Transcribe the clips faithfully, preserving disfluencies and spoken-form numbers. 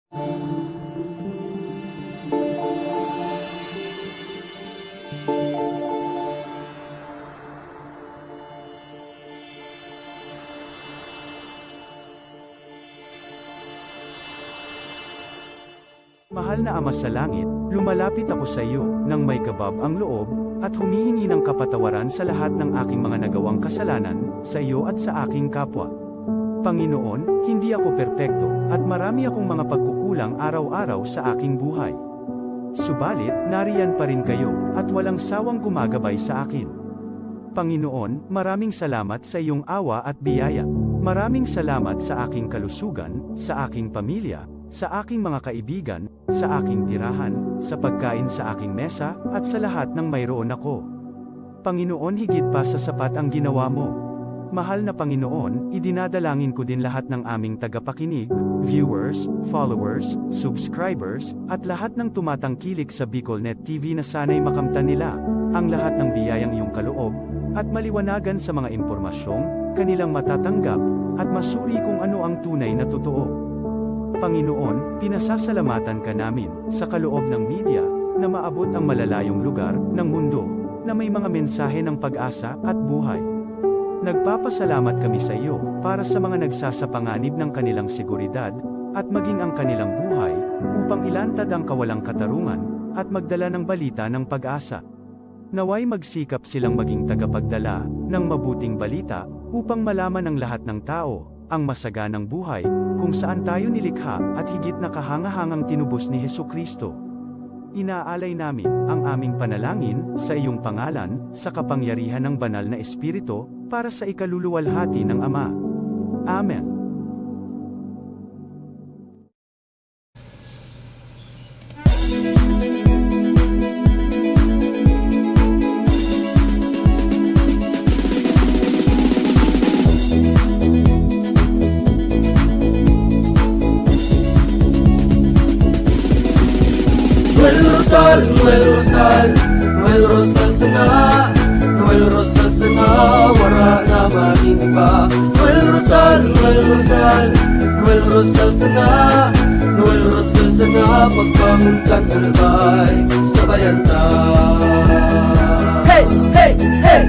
Mahal na Ama sa Langit, lumalapit ako sa iyo nang may kabab ang loob, at humihingi ng kapatawaran sa lahat ng aking mga nagawang kasalanan, sa iyo at sa aking kapwa. Panginoon, hindi ako perpekto, at marami akong mga pagkukulang araw-araw sa aking buhay. Subalit, nariyan pa rin kayo, at walang sawang gumagabay sa akin. Panginoon, maraming salamat sa iyong awa at biyaya. Maraming salamat sa aking kalusugan, sa aking pamilya, sa aking mga kaibigan, sa aking tirahan, sa pagkain sa aking mesa, at sa lahat ng mayroon ako. Panginoon, higit pa sa sapat ang ginawa mo. Mahal na Panginoon, idinadalangin ko din lahat ng aming tagapakinig, viewers, followers, subscribers, at lahat ng tumatangkilik sa BicolNet T V na sana'y makamtan nila ang lahat ng biyayang iyong kaloob at maliwanagan sa mga impormasyong kanilang matatanggap at masuri kung ano ang tunay na totoo. Panginoon, pinasasalamatan ka namin sa kaloob ng media na maabot ang malalayong lugar ng mundo na may mga mensahe ng pag-asa at buhay. Nagpapasalamat kami sa iyo para sa mga nagsasapanganib ng kanilang seguridad at maging ang kanilang buhay upang ilantad ang kawalang katarungan at magdala ng balita ng pag-asa. Naway magsikap silang maging tagapagdala ng mabuting balita upang malaman ng lahat ng tao ang masaganang buhay kung saan tayo nilikha at higit na kahangahangang tinubos ni Jesu-Cristo. Inaalay namin ang aming panalangin sa iyong pangalan, sa kapangyarihan ng Banal na Espiritu, para sa ikaluluwalhati ng Ama. Amen. Noel Rosal, Noel Rosal, Noel Rosal sana, Noel Rosal sana, wara na man iba. Noel Rosal, Noel Rosal, Noel Rosal sana, Noel Rosal sana, pagbangon kan Albay, sabayan ta. Hey! Hey! Hey!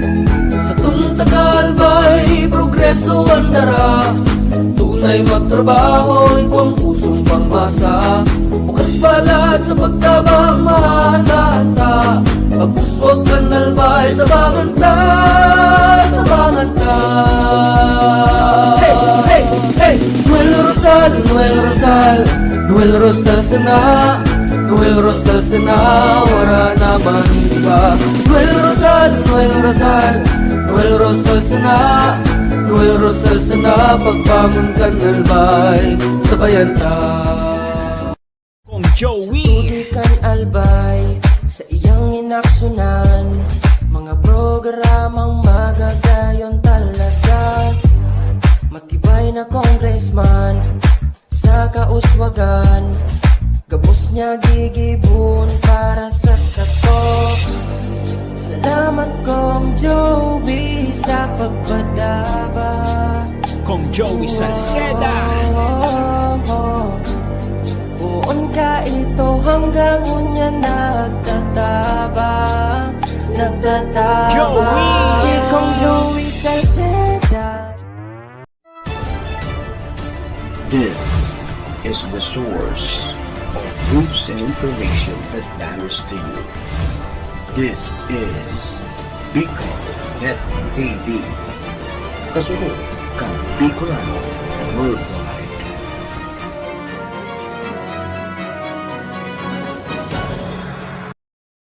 Satong taga Albay, progreso an dara. Tunay magtrabaho, igwang pusong pangmasa. Bukas balat sa pagtabang, maasahan ta. Pag-uswag kan Albay, tabangan ta, tabangan ta. Hey! Hey! Hey! Noel Rosal, Noel Rosal, Noel Rosal sana, Noel Rosal sana, wara na man iba. Noel Rosal, Noel Rosal, Noel Rosal sana, Noel Rosal sana, pagbangon kan Albay, sabayan ta. Kong Joey. Sa tubig kan Albay, sa iyang inaksunan, mga programang magagayon talaga. Matibay na congressman, sa kauswagan, gabos niya gigibon para sa sato. Salamat, Kong Joey, sa pagpadaba. Kong Joey Salceda. Oh, oh, oh. Poon ka ito hanggang ngunyan nagtatabang, nagtatabang. Joey! Si Kong Joey Salceda. This is the source of news and information that matters to you. This is Bicol Net T V. Kasunod kan Bicolano worldwide.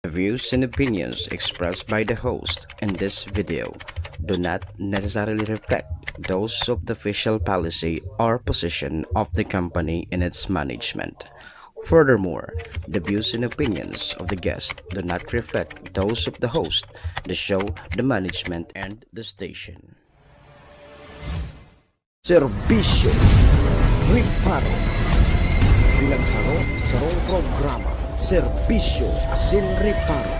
The views and opinions expressed by the host in this video do not necessarily reflect those of the official policy or position of the company and its management. Furthermore, the views and opinions of the guest do not reflect those of the host, the show, the management, and the station. Serbisyo, reparo. Bilang saro, sarong programa, serbisyo asin reparo.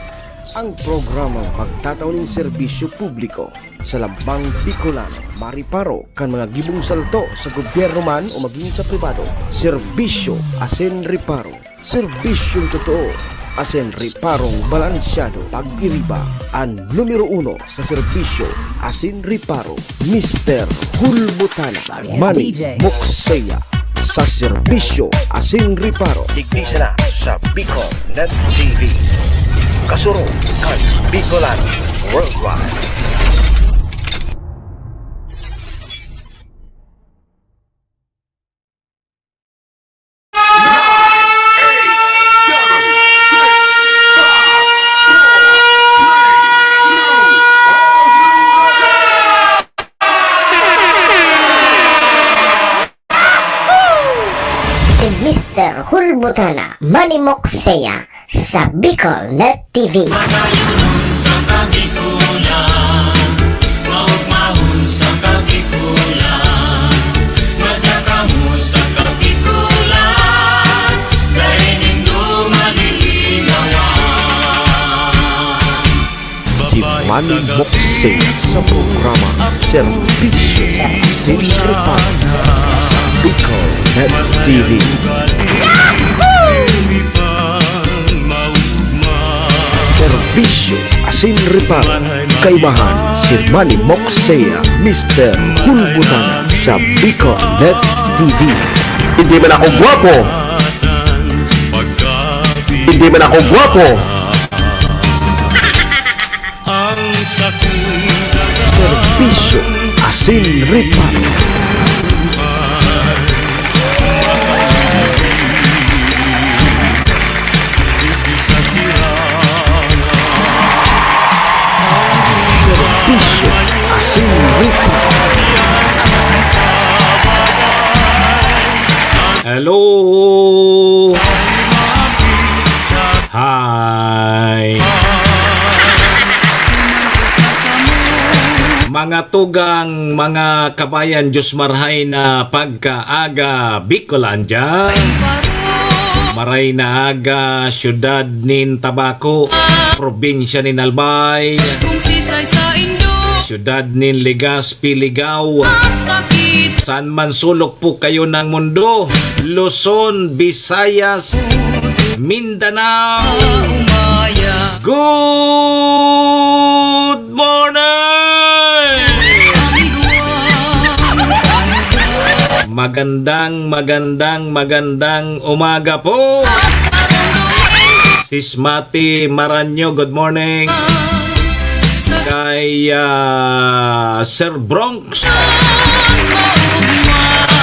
Ang programang magtatao nin serbisyo publiko sa lambang Bicolano, mariparo kan mga gibong salto sa gobyerno man o magin sa pribado. Serbisyo asin reparo. Serbisyong totoo asin reparong balansyado. Pag-iriba, an numero uno sa serbisyo asin reparo, Mister Hulbutana, Manny Mokseya. Sa serbisyo asin reparo. Digdi sana sa Bicol Net T V. Kasurog kan Bicolano Worldwide. Si Mister Hulbutana, Manny Mokseya, sa Bicol Net T V. Makayonon sa Kabikolan, maugmahon sa Kabikolan, madya kamo sa Kabikolan, dai nindo malilinawan. Si Manny Mokse sa programa Serbisyo asin Reparo sa Bicol Net T V. Serbisyo asin reparo, kaibahan si Manny Mokse, Mister Hulbutana sa Bicol Net T V. Hindi man ako gwapo. Hindi man ako gwapo. Serbisyo asin reparo. Serbisyo asin reparo. Hello! Hi! Mga tugang, mga kabayan, Diyos marhay na pagkaaga, Bicolandia. Maray na aga, siyudad nin Tabaco, probinsya nin Albay, siyudad nin Legazpi, Ligao. Saan man sulok po kayo ng mundo, Luzon, Visayas, Mindanao. Good morning! Magandang, magandang, magandang umaga po. Sis Mati Maranyo, good morning. Kay, ah, Sir Bronx.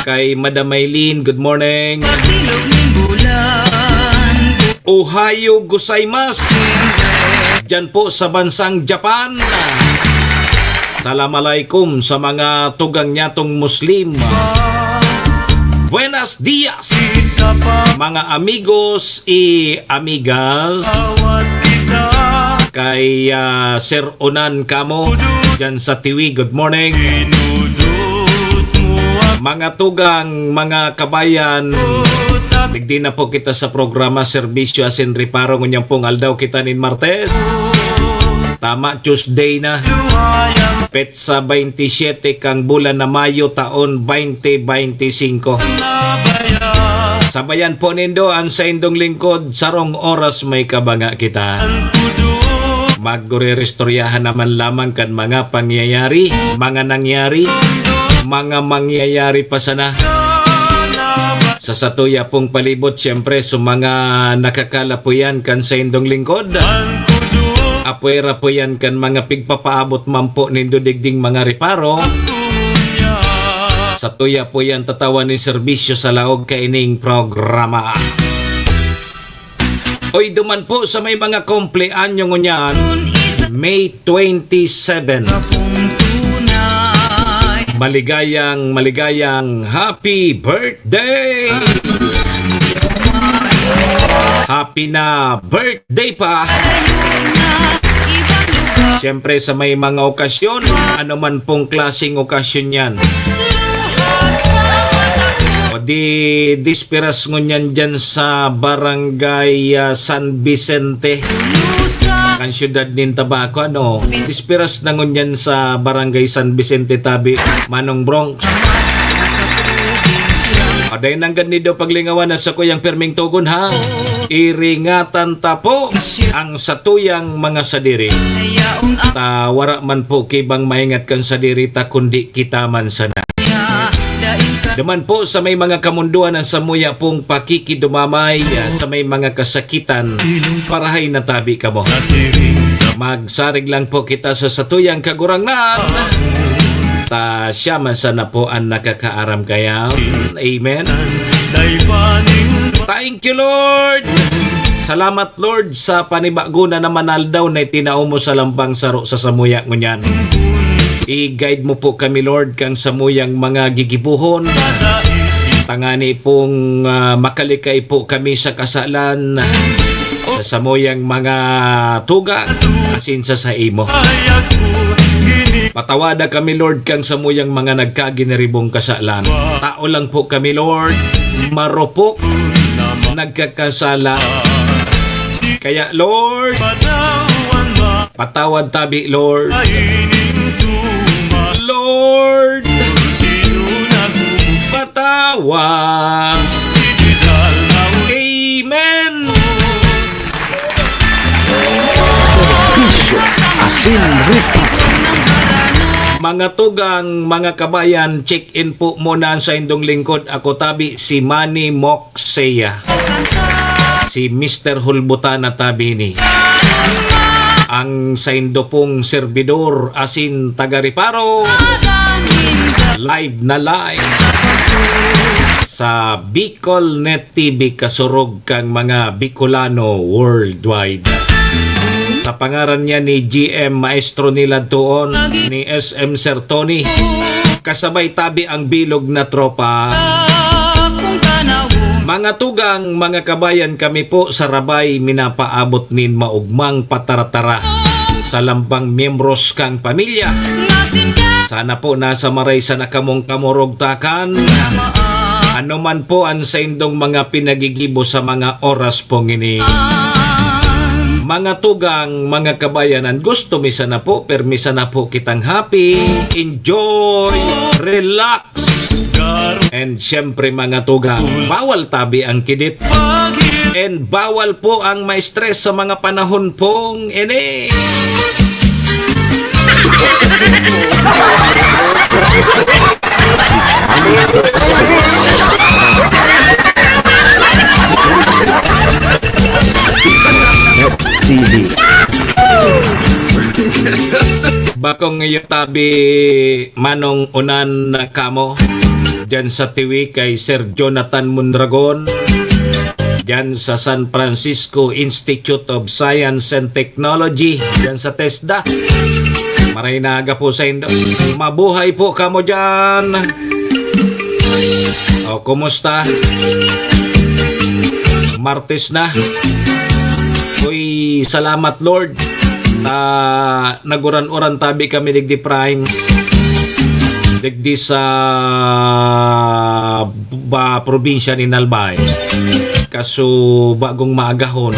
Kay Madam Maylene, good morning. Ohayo gozaimasu. Diyan po sa bansang Japan. Salam alaikum sa mga tugang nyatong Muslim. Buenas dias, mga amigos y amigas. Kay, ah, Sir Onan kamo, dyan sa Tiwi, good morning. Mga tugang, mga kabayan, digdi na po kita sa programa Serbisyo asin Reparo. Ngunyan pong aldaw kita nin Martes. Tama, Tuesday na. Petsa baynte-siyete kang bulan na Mayo, taon baynte baynte singko. Sabayan po nindo an saindong lingkod, sarong oras may kabanga kita. Magre-restoryahan naman lamang kan mga pangyayari, mga nangyari, mga mangyayari pa sana. Sa satuya pong palibot, siyempre, sa mga nakakalapuyan kan saindong lingkod. Apwera po yan kan mga pigpapaabot man po nindo digding mga reparo. Satuya po yan tatawan nin serbisyo sa laog kaining programa. Oy, duman po sa may mga kumpleanyo ngunyan, May twenty-seven. Maligayang, maligayang happy birthday! Happy na birthday pa! Siyempre, sa may mga okasyon, ano man pong klaseng okasyon yan. O Di, dispiras ngunyan dyan sa barangay, ah, San Vicente. Kan siyudad nin Tabaco, ano? Dispiras na ngunyan sa barangay San Vicente, tabi, Manong Bronx. O, dahil nanggad nido paglingawan na sa kuyang pirming tugon, ha? Iringatan ta po ang satuyang mga sadiri. Ta wara man po kibang maingat kan sadiri ta, kundi kita man sana. Duman po sa may mga kamundoan ang samuya pong pakikidumamay, ah, sa may mga kasakitan, parahay na tabi kamo. Magsarig lang po kita sa satuyang Kagurangnan. Ta siya man sana po ang nakakaaram kaya. Amen. Thank you, Lord. Salamat, Lord, sa panibago na naman aldaw na itinao mo sa lambang saro sa samuya ngunyan. I-guide mo po kami, Lord, kang samuyang mga gigibohon. Tangani pong, ah, makalikay po kami sa kasalan sa samuyang mga tugang asin sa saimo. Patawada kami, Lord, kang samuyang mga nagkaginiribong kasalan. Tao lang po kami, Lord. Marupok, nagkakasala. Kaya, Lord, patawad tabi, Lord. Lord, patawad. Amen. Asin Rupa. Mga tugang, mga kabayan, check-in po muna sa indong lingkod. Ako tabi, si Manny Moxeya. Si Mister Hulbutana tabi ni. Ang saindo pong serbidor, asin taga Reparo. Live na live sa Bicol Net T V, kasurog kang mga Bicolano worldwide. Sa pangaran niya ni G M Maestro Nilad Tuon, ni S M Sir Tony, kasabay tabi ang bilog na tropa. Mga tugang, mga kabayan, kami po sa Rabay, minapaabot nin maugmang pataratara sa lambang miyembros kang pamilya. Sana po nasa maray sana kamong kamurugtakan. Ano man po ang saindong mga pinagigibo sa mga oras pong ini. Mga tugang, mga kabayanan, gusto mi sana po, permi sana po kitang happy, enjoy, relax. And syempre, mga tugang, bawal tabi ang kidit. And bawal po ang ma-stress sa mga panahon pong ini. T V. Bakong iyo tabi, Manong Unan, kamo. Diyan sa Tiwi kay Sir Jonathan Mondragon. Diyan sa San Francisco Institute of Science and Technology. Diyan sa TESDA. Maray na aga po sa indo. Mabuhay po kamo diyan. O, kumusta? Martes na. Uy, salamat, Lord. Ta, naguran-uran tabi kami digdi, Prime. Digdi sa ba, probinsya ni Albay. Kaso, bagong maagahon,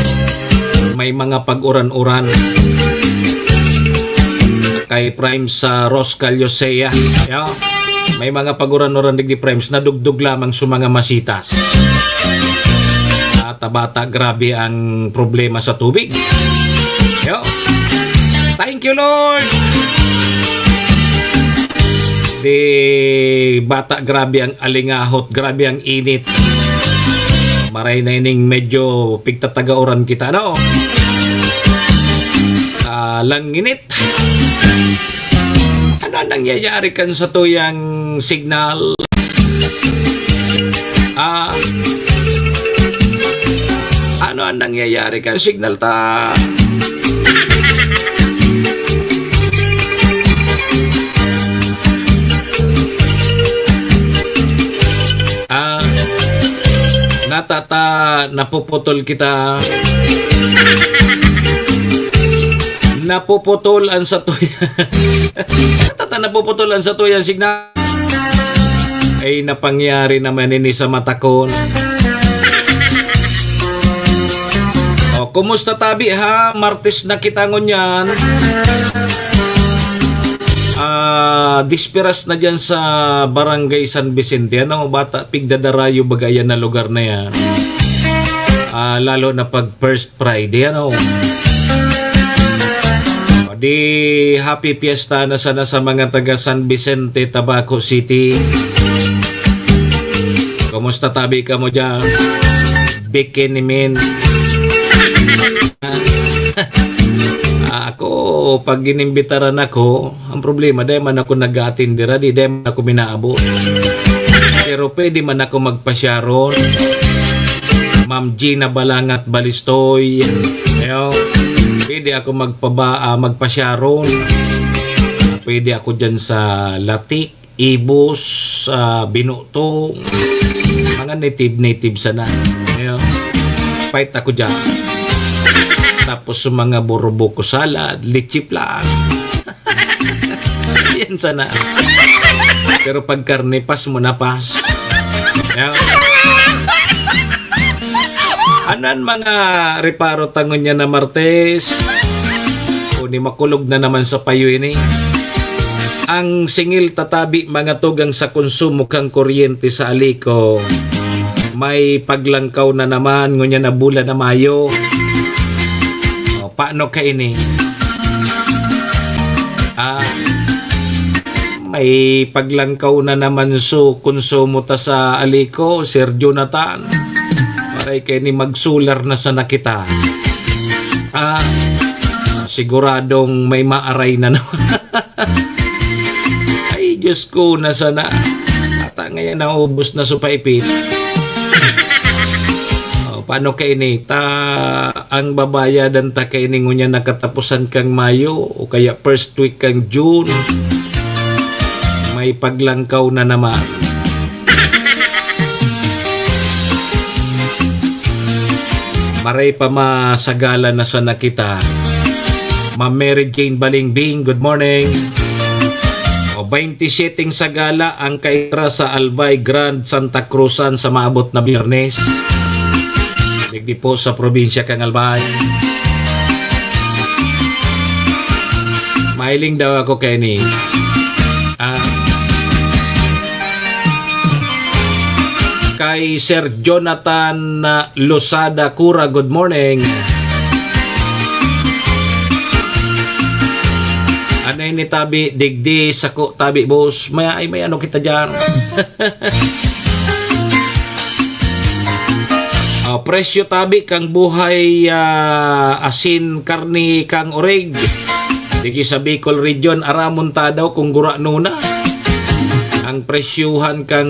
may mga pag-uran-uran. Kay Prime sa Roscal Yosea. Yo. May mga pag-uran-uran digdi, Prime. Nadugdog lamang sa mga masitas. At bata, grabe ang problema sa tubig. Yo. Thank you, Lord. Di bata, grabe ang alingahot, grabe ang init. Maray na ining medyo pigtatagauran kita, no? Ah, langinit. Ano ang nangyayari kan satuyang signal? Ah, ano ang nangyayari kan signal ta? Ah, natata, napuputol kita. Napuputol ang satuya. Natata, napuputol ang satuyang signal. Ay, napangyari naman ini sa matakon. O, kumusta tabi, ha? Martes na kita ngunyan. Ah, disperas na dyan sa Barangay San Vicente. Ano, bata, pigdadarayo baga yan na lugar na yan. Ah, lalo na pag First Friday, ano? O di, happy fiesta na sana sa mga taga San Vicente, Tabaco City. Kumusta tabi kamo dyan? Bikini men. Ah, ako, pag inimbitaran ako, ang problema, dai man ako nag-aatindi ra, di, dai man ako minaabot. Pero pwede man ako magpasyaron. Ma'am Gina Balangat Balistoy. Ayo. Pwede ako magpaba-, ah, magpasyaron. Pwede ako dyan sa Latik, Ibos, ah, Binutong. Mga native-native sana. Ayo. Fight ako dyan. Tapos sa mga burubuko salad, leche flan. Yan sana. Pero pag karne, pas mo na, pas. Yan. Anan mga reparo ta ngunyan na Martes? O ni makulog na naman sa payo ini. Ang singil tatabi mga tugang sa konsumo kan kuryente sa Alico. May paglangkaw na naman ngunyan na bulan na Mayo. O, paano ka ini? Ah, may paglangkaw na naman so konsumo ta sa Alico, Sir Jonathan. Maray kaini magsolar na sana kita. Ah, siguradong may maaray na naman. Ay, Diyos ko, na sana. Ata ngayon, naubos na so paipit. O, paano kaini? Ta, ang babayadan ta kaini ngunyan na katapusan kan Mayo o kaya first week kan June. May paglangkaw na naman. Maray pa masagala na sana kita. Ma'am Mary Jane Balingbing, good morning. O, twenty-seven sagala ang kaira sa Albay Grand Santa Cruzan sa maabot na Biyernes. Digdi po sa probinsya kan Albay. Mahiling daw ako kaini. Ah. Kay Sir Jonathan, ah, Losada Cura, good morning. Ano ini tabi, digdi, sako tabi, boss? May, ay, may ano kita dyan. Ah, presyo tabi kang buhay, ah, asin, karni kang orig. Digi sa Bicol Region, aramon ta daw kung gurano na ang presyuhan kang,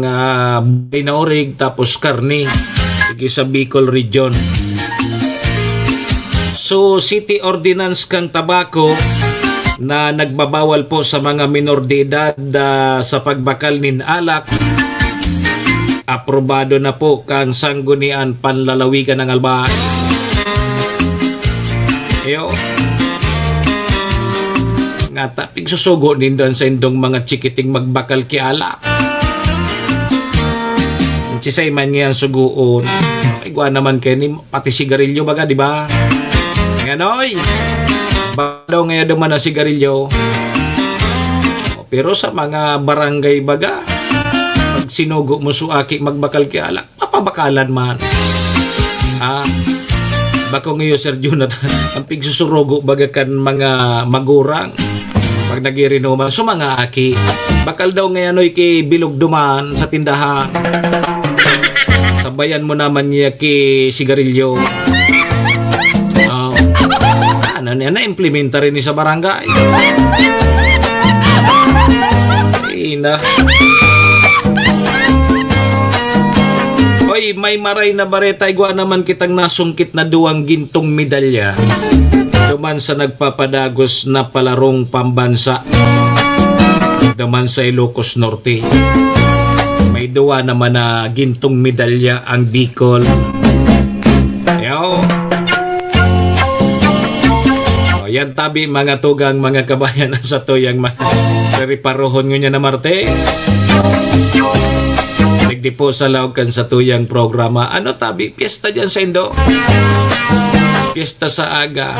ah, buhay na orig tapos karni. Digi sa Bicol Region. So, city ordinance kang tabako na nagbabawal po sa mga minor de edad, ah, sa pagbakal nin alak, aprobado na po kang Sanggunian Panlalawigan ng Albay. Iyo. Ngata, pigsusugo nindo an saindong mga chikiting magbakal ki alak. Sisay man niyan sugoon. Igwa naman kaini, pati sigarilyo baga, di ba? Nganoy, badaw nga duman na sigarilyo. Pero sa mga barangay baga, pag sinugo mo su aki magbakal ki alak, papabakalan man. Ah, bako ngayon, Sir Jonathan, ang pigsusurugo baga kan mga magurang. Pag nagirinuman, so mga aki, bakal daw ngayon oy ki bilog duman sa tindahan. Sabayan mo naman niya ki sigarilyo. Oh. Ano niya, na-implementa rin sa barangay. Ina. Oy, may maray na bareta, igwa naman kitang nasungkit na duwang gintong medalya duman sa nagpapadagos na palarong pambansa duman sa Ilocos Norte. May duwa naman na gintong medalya ang Bicol. Yo. O, yan tabi, mga tugang, mga kabayan, sa tuyang ma-, reparohon ngunyan na Martes. Digdi po sa laog kan satuyang programa. Ano tabi? Piyesta dyan sa Indo. Piyesta sa aga.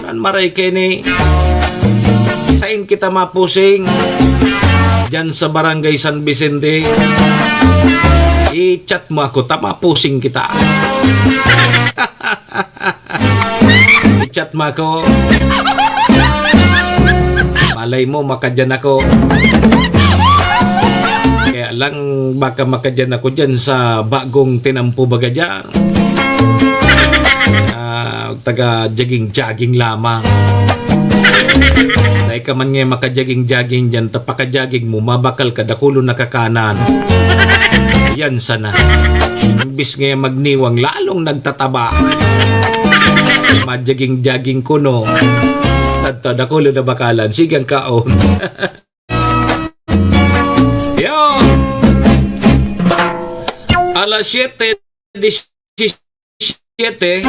Ano maray kini? Sain kita mapusing? Dyan sa Barangay San Vicente. I-chat mo ako, ta mapusing kita. I-chat mo ako. Malay mo, makadyan ako. Kaya lang, baka makadyan ako dyan sa bagong tinampo baga dyan. Ah, taga-jogging-jogging lamang. Dahil ka man nga makajaging-jaging dyan, ta pakajaging mo, mabakal ka, dakulon na kakanan. Yan sana. Imbis nga magniwang, lalong nagtataba. Majaging-jaging kuno. Tadto, dakulon na bakalan. Sige ang kaon. Yo! Alas siyete, siyete,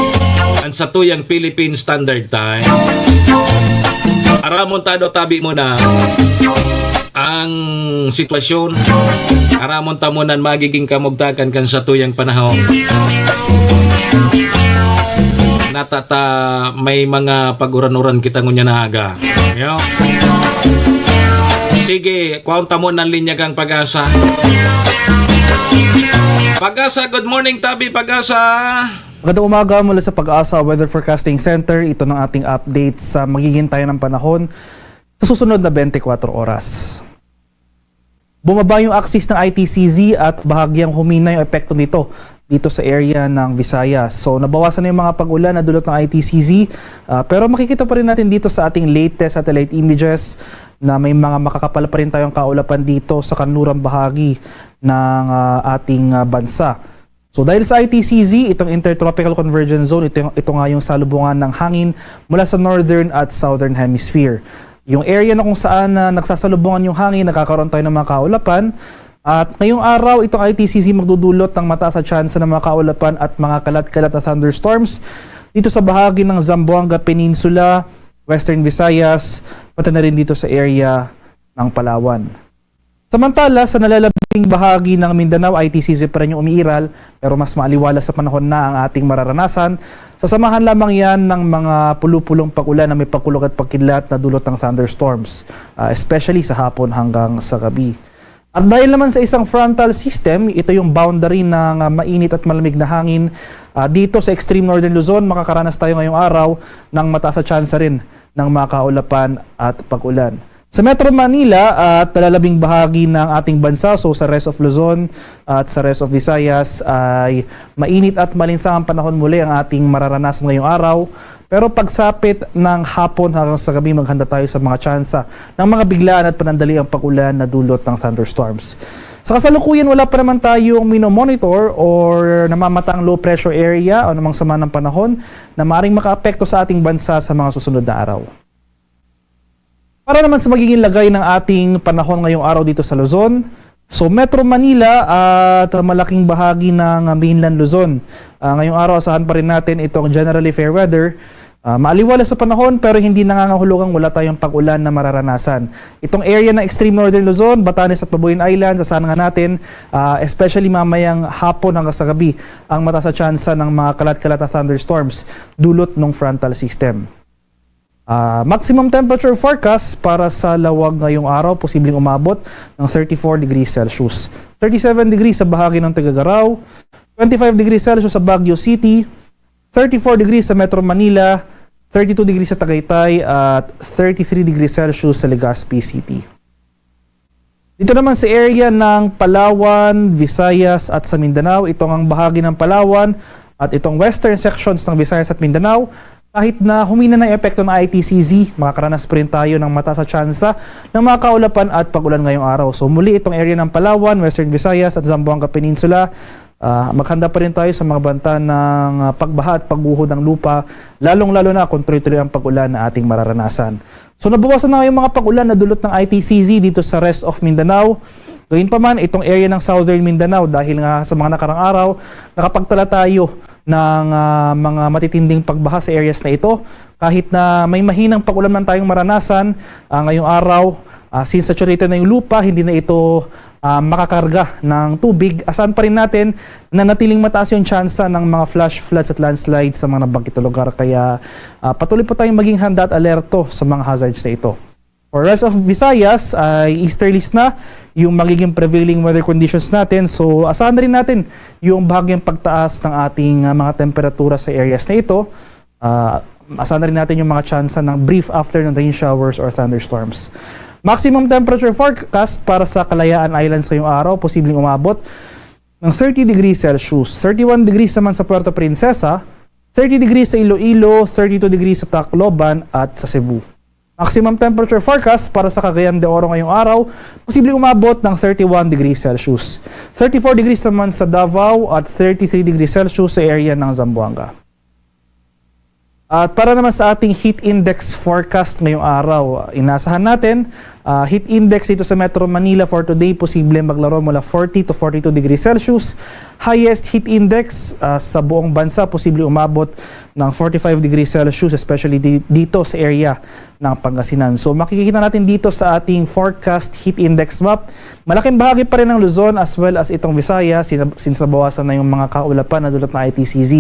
ang satuyang Philippine Standard Time. Aramon ta do tabi mo na ang sitwasyon. Aramon ta mo nan magiging kamugtakan kan satuyang panahon. Natata may mga pag-uran-uran kita ngunyan na aga. Yo. Sige, kwaon ta mo nan linya kang Pag-asa. Pag-asa, good morning, tabi, Pag-asa. Magandang umaga mula sa Pag-asa Weather Forecasting Center. Ito ng ating update sa magiging tayo ng panahon sa susunod na twenty-four oras. Bumaba yung axis ng I T C Z at bahagyang humina yung epekto nito dito sa area ng Visayas. So, nabawasan na yung mga pag-ulan na dulot ng I T C Z, ah, pero makikita pa rin natin dito sa ating latest satellite images na may mga makakapal pa rin tayong kaulapan dito sa kanlurang bahagi ng, ah, ating, ah, bansa. So, dahil sa I T C Z, itong Intertropical Convergence Zone, ito, ito nga yung salubungan ng hangin mula sa Northern at Southern Hemisphere. Yung area na kung saan na nagsasalubungan yung hangin, nagkakaroon tayo ng mga kaulapan. At ngayong araw, itong I T C Z magdudulot ng mataas na tsansa ng mga kaulapan at mga kalat-kalat na thunderstorms dito sa bahagi ng Zamboanga Peninsula, Western Visayas, pati na rin dito sa area ng Palawan. Samantala, sa nalalabing bahagi ng Mindanao, I T C Z pa rin yung umiiral, pero mas maaliwalas sa panahon na ang ating mararanasan. Sasamahan lamang yan ng mga pulupulong pag-ulan na may pagkulog at pagkidlat na dulot ng thunderstorms, ah, especially sa hapon hanggang sa gabi. At dahil naman sa isang frontal system, ito yung boundary ng, ah, mainit at malamig na hangin. Ah, dito sa extreme northern Luzon, makakaranas tayo ngayong araw ng mataas na tsansa rin ng mga kaulapan at pag-ulan. Sa Metro Manila at nalalabing bahagi ng ating bansa, so sa rest of Luzon at sa rest of Visayas, ay mainit at malinsangang panahon muli ang ating mararanasan ngayong araw. Pero pagsapit ng hapon hanggang sa gabi, maghanda tayo sa mga tsansa ng mga biglaan at panandaliang pag-ulan na dulot ng thunderstorms. Sa kasalukuyan, wala pa naman tayong minomonitor or namamataang low pressure area o namang sama ng panahon na maaaring makaapekto sa ating bansa sa mga susunod na araw. Para naman sa magiging lagay ng ating panahon ngayong araw dito sa Luzon, so Metro Manila at malaking bahagi ng mainland Luzon. Ah, ngayong araw, asahan pa rin natin itong generally fair weather. Ah, maaliwalas sa panahon pero hindi nangangahulugang wala tayong pag-ulan na mararanasan. Itong area ng extreme northern Luzon, Batanes at Babuyan Islands, asahan nga natin, ah, especially mamayang hapon hanggang sa gabi, ang mataas na tsansa ng mga kalat-kalat na thunderstorms dulot ng frontal system. Ah, maximum temperature forecast para sa Lawag ngayong araw, posibleng umabot ng thirty-four degrees Celsius. Thirty-seven degrees sa bahagi ng Tuguegarao, twenty-five degrees Celsius sa Baguio City, thirty-four degrees sa Metro Manila, thirty-two degrees sa Tagaytay, at thirty-three degrees Celsius sa Legazpi City. Dito naman sa area ng Palawan, Visayas at sa Mindanao, ito ngang bahagi ng Palawan at itong western sections ng Visayas at Mindanao, kahit na humina na yung epekto ng I T C Z, makakaranas pa rin tayo ng mataas na tsansa ng mga kaulapan at pag-ulan ngayong araw. So muli, itong area ng Palawan, Western Visayas at Zamboanga Peninsula, ah, maghanda pa rin tayo sa mga banta ng, ah, pagbaha at pagguho ng lupa, lalong-lalo na kung tuloy-tuloy ang pag-ulan na ating mararanasan. So, nabawasan na nga yung mga pag-ulan na dulot ng I T C Z dito sa rest of Mindanao. Gayunpaman, itong area ng Southern Mindanao, dahil nga sa mga nakarang araw, nakapagtala tayo ng, ah, mga matitinding pagbaha sa areas na ito. Kahit na may mahinang pag-ulan man tayong maranasan, ah, ngayong araw, Ah, since saturated na yung lupa, hindi na ito, ah, makakarga ng tubig. Asahan pa rin natin na natiling mataas yung tsansa ng mga flash floods at landslides sa mga nabanggit na lugar. Kaya, ah, patuloy po tayong maging handa at alerto sa mga hazards na ito. For rest of Visayas, ay easterlies na yung magiging prevailing weather conditions natin. So, asahan na rin natin yung bahagyang pagtaas ng ating, ah, mga temperatura sa areas na ito. Ah, asahan na rin natin yung mga tsansa ng brief after ng rain showers or thunderstorms. Maximum temperature forecast para sa Kalayaan Islands ngayong araw, posibleng umabot ng thirty degrees Celsius, thirty-one degrees naman sa Puerto Princesa, thirty degrees sa Iloilo, thirty-two degrees sa Tacloban at sa Cebu. Maximum temperature forecast para sa Cagayan de Oro ngayong araw, posibleng umabot ng thirty-one degrees Celsius, thirty-four degrees naman sa Davao at thirty-three degrees Celsius sa area ng Zamboanga. At para naman sa ating heat index forecast ngayong araw, inaasahan natin, ah, heat index dito sa Metro Manila for today, posible maglaro mula forty to forty-two degrees Celsius. Highest heat index, ah, sa buong bansa, posible umabot ng forty-five degrees Celsius, especially di-, dito sa area ng Pangasinan. So, makikita natin dito sa ating forecast heat index map, malaking bahagi pa rin ng Luzon as well as itong Visayas, sin-, since nabawasan na yung mga kaulapan na dulot ng I T C Z.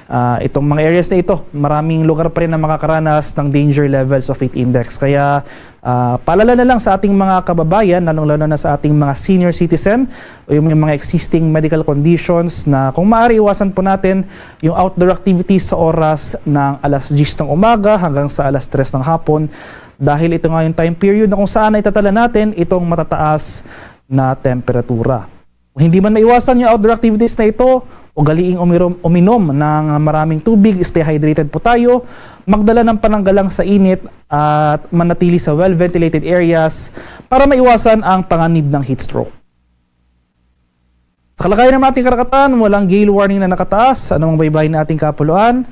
Ah, itong mga areas na ito, maraming lugar pa rin na makakaranas ng danger levels of heat index. Kaya, ah, paalala na lang sa ating mga kababayan, lalong-lalo na sa ating mga senior citizen o yung, yung mga existing medical conditions, na kung maaari, iwasan po natin yung outdoor activities sa oras ng alas diyes ng umaga hanggang sa alas tres ng hapon, dahil ito nga yung time period na kung saan naitatala natin itong matataas na temperatura. Kung hindi man maiwasan yung outdoor activities na ito, ugaliing umirom-, uminom ng maraming tubig, stay hydrated po tayo, magdala ng pananggalang sa init at manatili sa well-ventilated areas para maiwasan ang panganib ng heat stroke. Sa kalagayan ng ating karagatan, walang gale warning na nakataas sa anumang baybayin na ating kapuluan,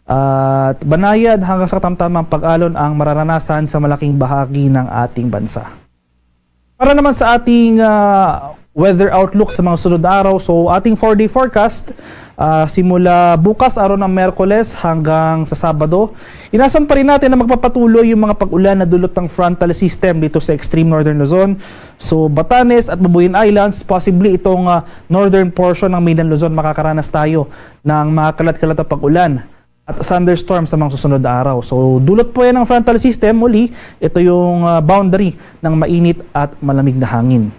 at banayad hanggang sa katamtamang pag-alon ang mararanasan sa malaking bahagi ng ating bansa. Para naman sa ating, ah, weather outlook sa mga sunod na araw, so ating four-day forecast, ah, simula bukas, araw ng Miyerkules, hanggang sa Sabado, inasan pa rin natin na magpapatuloy yung mga pag-ulan na dulot ng frontal system dito sa extreme northern Luzon. So, Batanes at Babuyan Islands, possibly itong, ah, northern portion ng Mainland Luzon, makakaranas tayo ng mga kalat-kalat na pag-ulan at thunderstorm sa mga susunod na araw. So, dulot po yan ng frontal system. Muli, ito yung, ah, boundary ng mainit at malamig na hangin.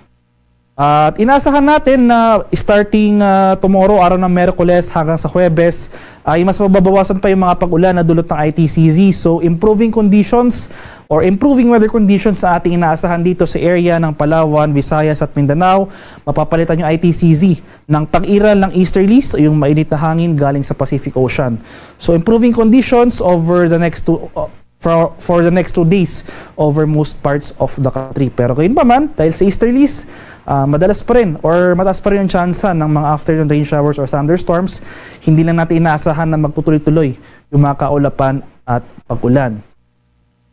At inaasahan natin na starting, ah, tomorrow, araw ng Miyerkules hanggang sa Huwebes, ay mas mababawasan pa yung mga pag-ulan na dulot ng I T C Z. So, improving conditions or improving weather conditions sa ating inaasahan dito sa area ng Palawan, Visayas at Mindanao. Mapapalitan yung I T C Z ng tag-iral ng easterlies o yung mainit na hangin galing sa Pacific Ocean. So, improving conditions over the next two, uh, for, for the next two days over most parts of the country. Pero gayon pa man, dahil sa easterlies, ah, madalas pa rin or mataas pa rin yung tsansa ng mga afternoon rain showers or thunderstorms, hindi lang natin inaasahan na magtutuloy-tuloy yung mga kaulapan at pag-ulan.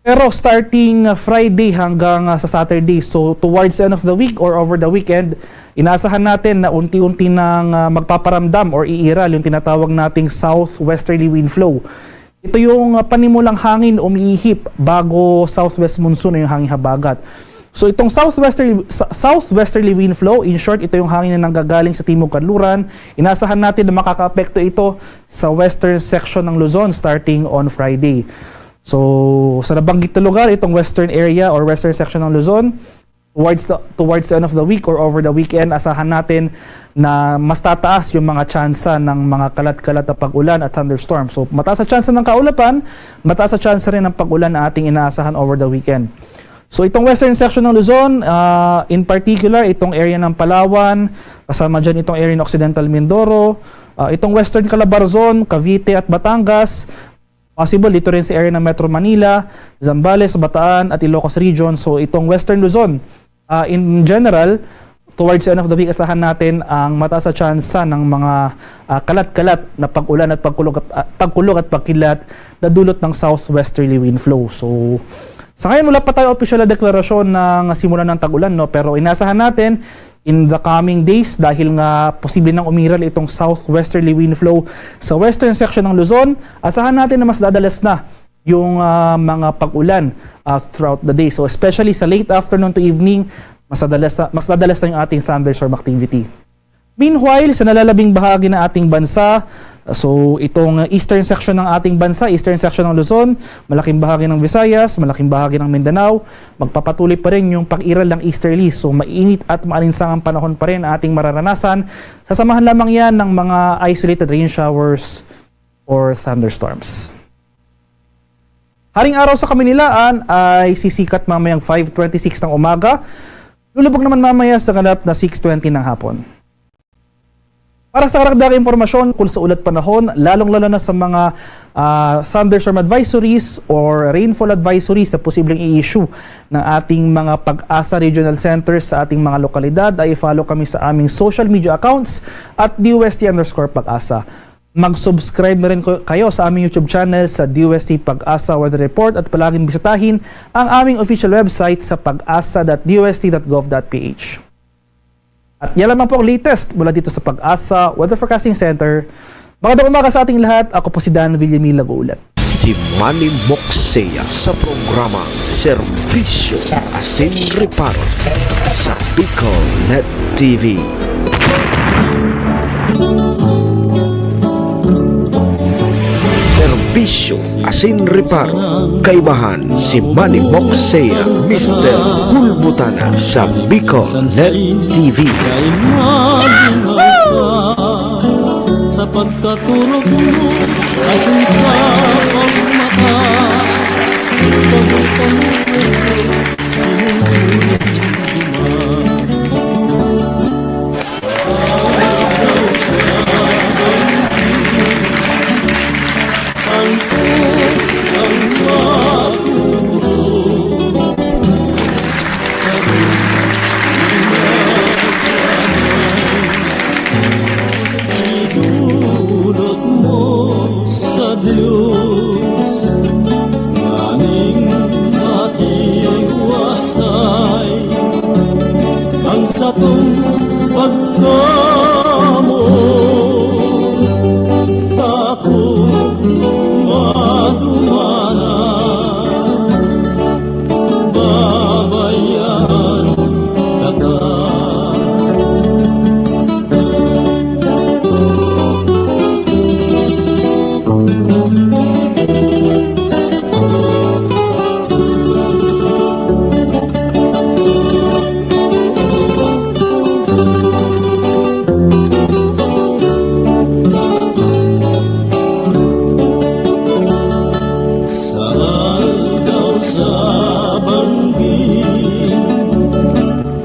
Pero starting, ah, Friday hanggang, ah, sa Saturday, so towards the end of the week or over the weekend, inaasahan natin na unti-unti nang, ah, magpaparamdam or iiral yung tinatawag nating southwesterly wind flow. Ito yung, ah, panimulang hangin umiihip bago southwest monsoon o yung hangin habagat. So itong southwesterly, sa-, southwesterly wind flow, in short, ito yung hangin na nanggagaling sa timog kanluran. Inaasahan natin na makakaapekto ito sa western section ng Luzon starting on Friday. So, sa nabanggit na lugar, itong western area or western section ng Luzon, towards the, towards the end of the week or over the weekend, asahan natin na mas tataas yung mga tsansa ng mga kalat-kalat na pag-ulan at thunderstorm. So, mataas ang tsansa ng kaulapan, mataas ang tsansa rin ng pag-ulan na ating inaasahan over the weekend. So, itong western section ng Luzon, ah, in particular, itong area ng Palawan, kasama dyan itong area ng Occidental Mindoro, ah, itong western Calabarzon, Cavite at Batangas, possible dito rin sa area ng Metro Manila, Zambales, Bataan at Ilocos Region. So, itong western Luzon, ah, in general, towards the end of the week, asahan natin ang mataas na tsansa ng mga, ah, kalat-kalat na pag-ulan at pagkulog at, ah, pagkulog at pagkilat na dulot ng southwesterly wind flow. So, sa ngayon, wala pa tayo opisyal na deklarasyon ng simulan ng tag-ulan, no? Pero inaasahan natin, in the coming days, dahil nga posible nang umiral itong southwesterly wind flow sa western section ng Luzon, asahan natin na mas dadalas na yung, ah, mga pag-ulan, ah, throughout the day. So, especially sa late afternoon to evening, mas madalas na, mas madalas na yung ating thunderstorm activity. Meanwhile, sa nalalabing bahagi ng ating bansa, so itong eastern section ng ating bansa, eastern section ng Luzon, malaking bahagi ng Visayas, malaking bahagi ng Mindanao, magpapatuloy pa rin yung pag-iral ng easterlies. So, mainit at maalinsangang panahon pa rin ang ating mararanasan. Sasamahan lamang yan ng mga isolated rain showers or thunderstorms. Haring araw sa Kamaynilaan ay sisikat mamayang five twenty-six ng umaga. Lulubog naman mamaya sa ganap na six twenty ng hapon. Para sa karagdagang impormasyon tungkol sa ulat panahon, lalong-lalo na sa mga, ah, thunderstorm advisories or rainfall advisories na posibleng i-issue ng ating mga PAGASA Regional Centers sa ating mga lokalidad, ay i-follow kami sa aming social media accounts at D O S T underscore PAGASA. Mag-subscribe na rin ko-, kayo sa aming YouTube channel sa D O S T PAGASA Weather Report at palaging bisitahin ang aming official website sa pagasa dot D O S T dot gov dot P H. At yan lamang po ang latest mula dito sa PAGASA Weather Forecasting Center. Magandang umaga sa ating lahat. Ako po si Dan Villamil nag-uulat. Si Manny Moxea sa programang Serbisyo Asin Reparo sa Bicol Net T V. Serbisyo Asin Reparo, kaibahan si Manny Moxea, Mister Hulbutana sa Bicol Net T V. Sa pagkaturog mo, asin sa pagmata, gabos pa mo, sinunod ang duman. Antes ang maturo sa idulot mo sa Diyos, nganing matiwasay ang satong pagkamoot. Ako madumanan, babayaan taka. Sa aldaw sa banggi,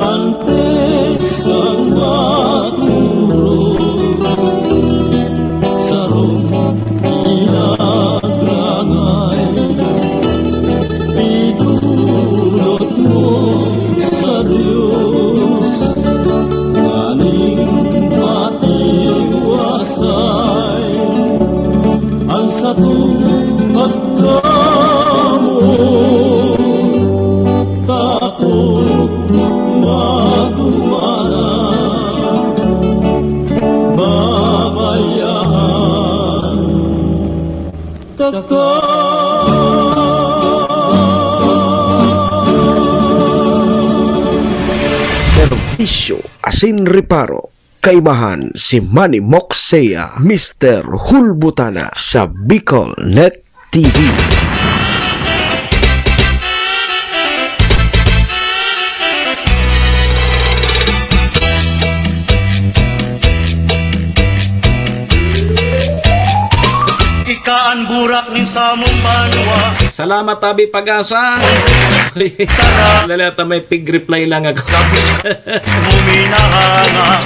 antes ang maturo, sarong pinagrangay, idulot mo sa Diyos, nganing matiwasay ang satong pagkamoot. Takot madumanan, babayaan taka. Serbisyo Asin Reparo, kaibahan si Manny Moxea, Mister Hulbutana sa Bicol Net T V. Ika an burak nin samong banwa. Salamat, Tabi Pag-asa. Lala, ta may pig reply lang ako. Tapos mo minahanga.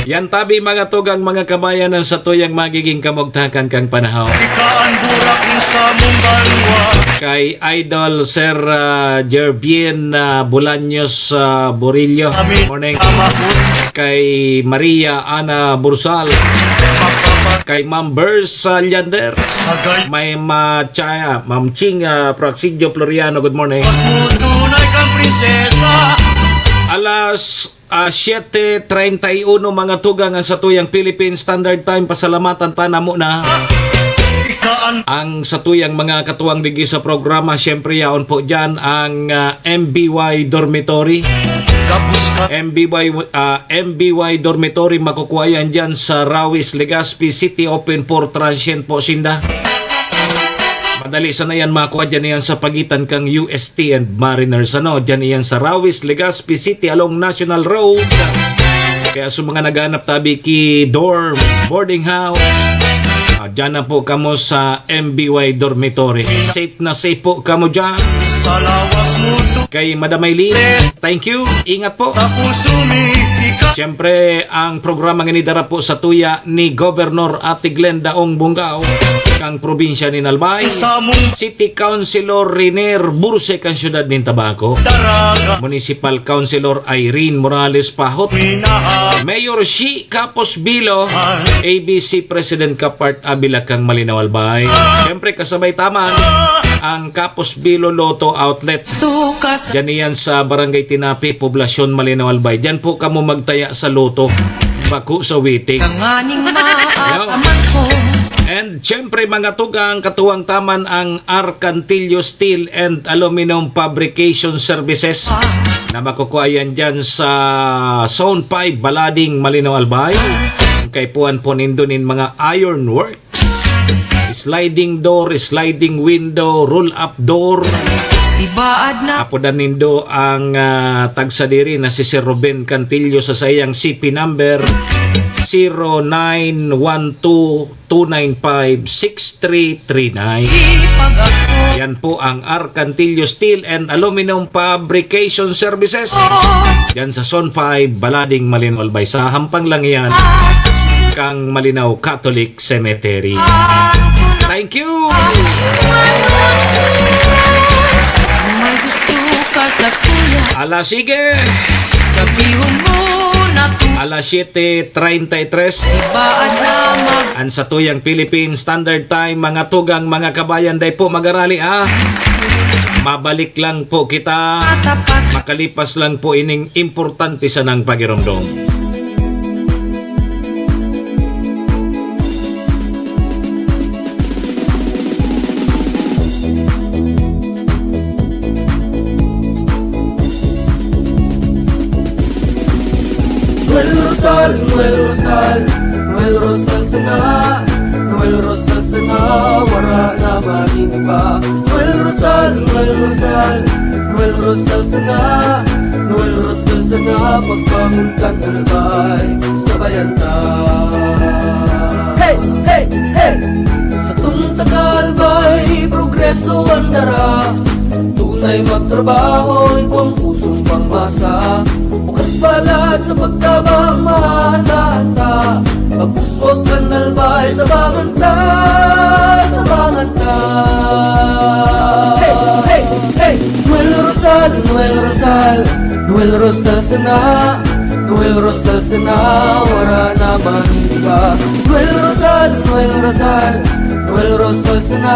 Yan, Tabi, mga tugang, mga kabayan, ang satuyang magiging kamugtakan kan panahon. Ika an burak nin samong banwa. Kay Idol Sir, ah, Jervien, ah, Bolaños, ah, Burillo. Amin. Morning. Kay Maria Ana Bursal. Kay Ma'am Bers, ah, Leander. Sagay. May ma-, cha-, Ma'am Ching, ah, Praxigio Floriano, good morning. Mas mundo na kang prinsesa. Alas, ah, siete treinta y uno, mga tugang, ang satuyang Philippine Standard Time. Pasalamatan ta na muna. Ang satuyang mga katuwang digdi sa programa, siyempre, yaon po diyan ang, ah, M B Y Dormitory. M B Y, ah, M B Y Dormitory, makukuha yan diyan sa Rawis, Legazpi City, open for transient po sinda. Madali sana yan makuha diyan, yan sa pagitan kang U S T and Mariners, ano, diyan yan sa Rawis, Legazpi City along National Road. Kaya sa mga naghahanap tabi ki dorm, boarding house, ah, diyan na po kamo sa M B Y Dormitory. Safe na safe po kamo diyan. Kay Madam Aileen, thank you. Ingat po. Siyempre, ang programa ngani dara po sa tuya ni Governor Ate Glenda Ong Bungao, kang probinsya nin Albay, City Councilor Riner Burse, kang siyudad nin Tabaco, Municipal Councilor Irene Morales Pahot, Mayor Shi Kapos Bilo, A B C President Kapart Avila, kang Malinaw Albay. Siyempre, kasabay taman ang Kapos Bilo Lotto Outlet. Diyan iyan sa Barangay Tinapi, Poblasyon, Malinaw Albay. Diyan po kamo magtaya sa lotto. Bako sa waiting. Tanganing Yo. maapaman ko. And siyempre, mga tugang, katuwang taman ang Arcantillo Steel and Aluminum Fabrication Services na makukuha yan dyan sa Zone five, Balading, Malinaw, Albay. Ang kaipuhan po nindo nin mga ironworks, sliding door, sliding window, roll-up door. Ibaad na. Apodan nindo ang, ah, tagsadiri na si Sir Ruben Cantillo sa saiyang C P number zero nine one two two nine five six three three nine. Yan po ang Arcantillo Steel and Aluminum Fabrication Services. Yan sa Zone five, Balading, Malinaw, Albay. Sa hampang lang yan kang Malinaw Catholic Cemetery. Thank you! May gusto ka sa kuya. Ala, sige! Sabihon mo na tu- Alas siyete treinta y tres. Ibaad na mag- An satuyang Philippine Standard Time, mga tugang, mga kabayan, dai po magarali, ah. Mabalik lang po kita. Tapat. Makalipas lang po ining importante sanang pagiromdom. Noel Rosal, Noel Rosal, Noel Rosal sana, Noel Rosal sana, wara na maning iba. Noel Rosal, Noel Rosal, Noel Rosal sana, Noel Rosal sana, pagbangon kan Albay, sabayan ta. Hey, hey, hey! Satong taga Albay, progreso an dara. Tunay magtrabaho, igwang pusong pangmasa. Bukas balat sa pagtabang, maasahan ta. Pagpuswag kan Albay, tabangan ta, tabangan ta. Hey, hey, hey! Noel Rosal, Noel Rosal, Noel Rosal sana, Noel Rosal sana, wara na man iba. Noel Rosal, Noel Rosal, Noel Rosal sana,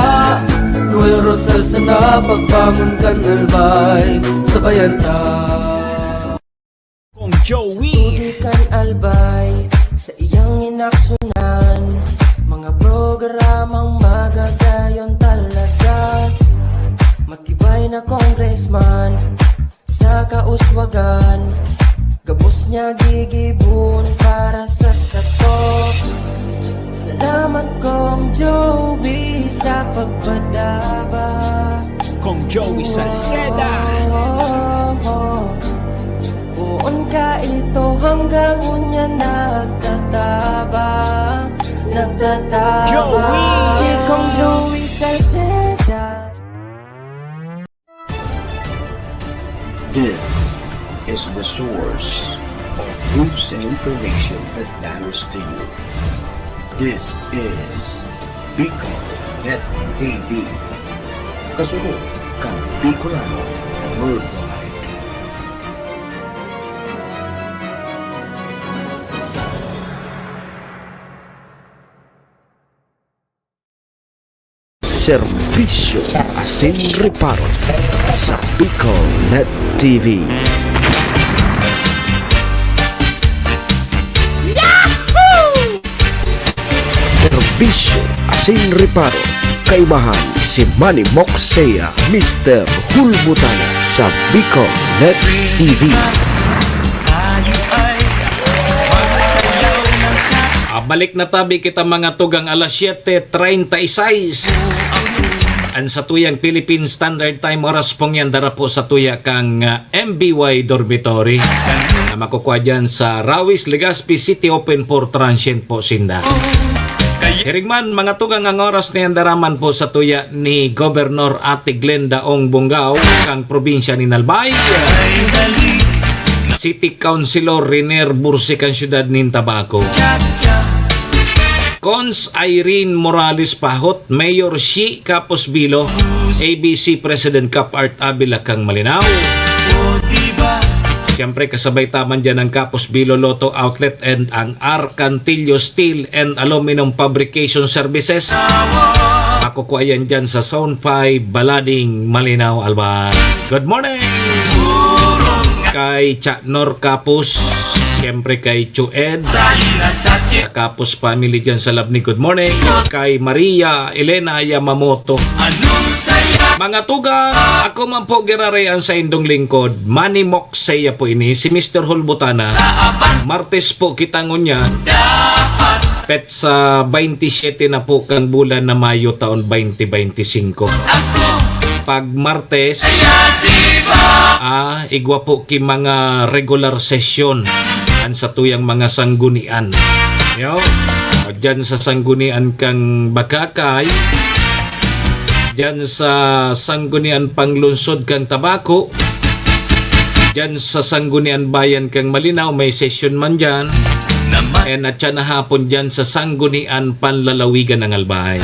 Noel Rosal sana, pagbangon kan Albay, sabayan ta. Kong Joey. Tubig kan Albay, sa iyang inaksyunan, mga programang magagayon talaga. Matibay na congressman, sa kauswagan, gabos niya gigibohon para sa sato. Salamat, Kong Joey, sa pagpadaba. Kong Joey Salceda. Poon ka ito hanggang unya nagtatabang, nagtatabang. Joey! Si Kong Joey Salceda. This is the source of news and information that matters to you. This is Bicol Net T V. Kasunod kan Bicolano Worldwide. Serbisyo asin reparo sa Bicol Net T V. Serbisyo asin reparo Kaimahan si Manny Moxea, Mister Hulbutan sa Bicol Net T V. Ah, balik na tabi kita, mga tugang, alas siyete treinta y seis. Ang satuyang Philippine Standard Time oras pong yan, dara po sa tuya kang, ah, M B Y Dormitory na makukuha dyan sa Rawis, Legazpi City, open for transient po sinda. Hiring man, mga tugang, ang oras na yan, dara man po sa tuya ni Gobernador Ate Glenda Ong Bongao, kang probinsya ni Albay. City Councilor Riner Bursi, kang siyudad nin Tabaco. Cons Irene Morales Pahot, Mayor Shi Kapos Bilo, A B C President Cap Art Avila, kang Malinao. Siyempre, kasabay ta man dyan ang Kapos Bilo Lotto Outlet and ang Arcantillo Steel and Aluminum Fabrication Services. Makukuha yan dyan sa Zone five, Balading, Malinao, Albay. Good morning! Kay Cha Nor Kapos, siyempre kay Chu Ed, sa Kapos family dyan sa Labnig, good morning. Kay Maria Elena Yamamoto. Mga tugang, ako man po giraray ang saindong lingkod, Manny Moxea po ini, si Mister Hulbutana. Martes po kita ngunyan, petsa twenty-seven na po kang bulan na Mayo, taon twenty twenty-five. Pag Martes, ah, igwa po ki mga regular session an satuyang mga sanggunian. Yo, o dyan sa sanggunian kang Bagakay, dyan sa sanggunian panglungsod kang Tabaco, dyan sa sanggunian bayan kang Malinao, may session man dyan. And at siya na hapon dyan sa sanggunian panlalawigan ng Albay.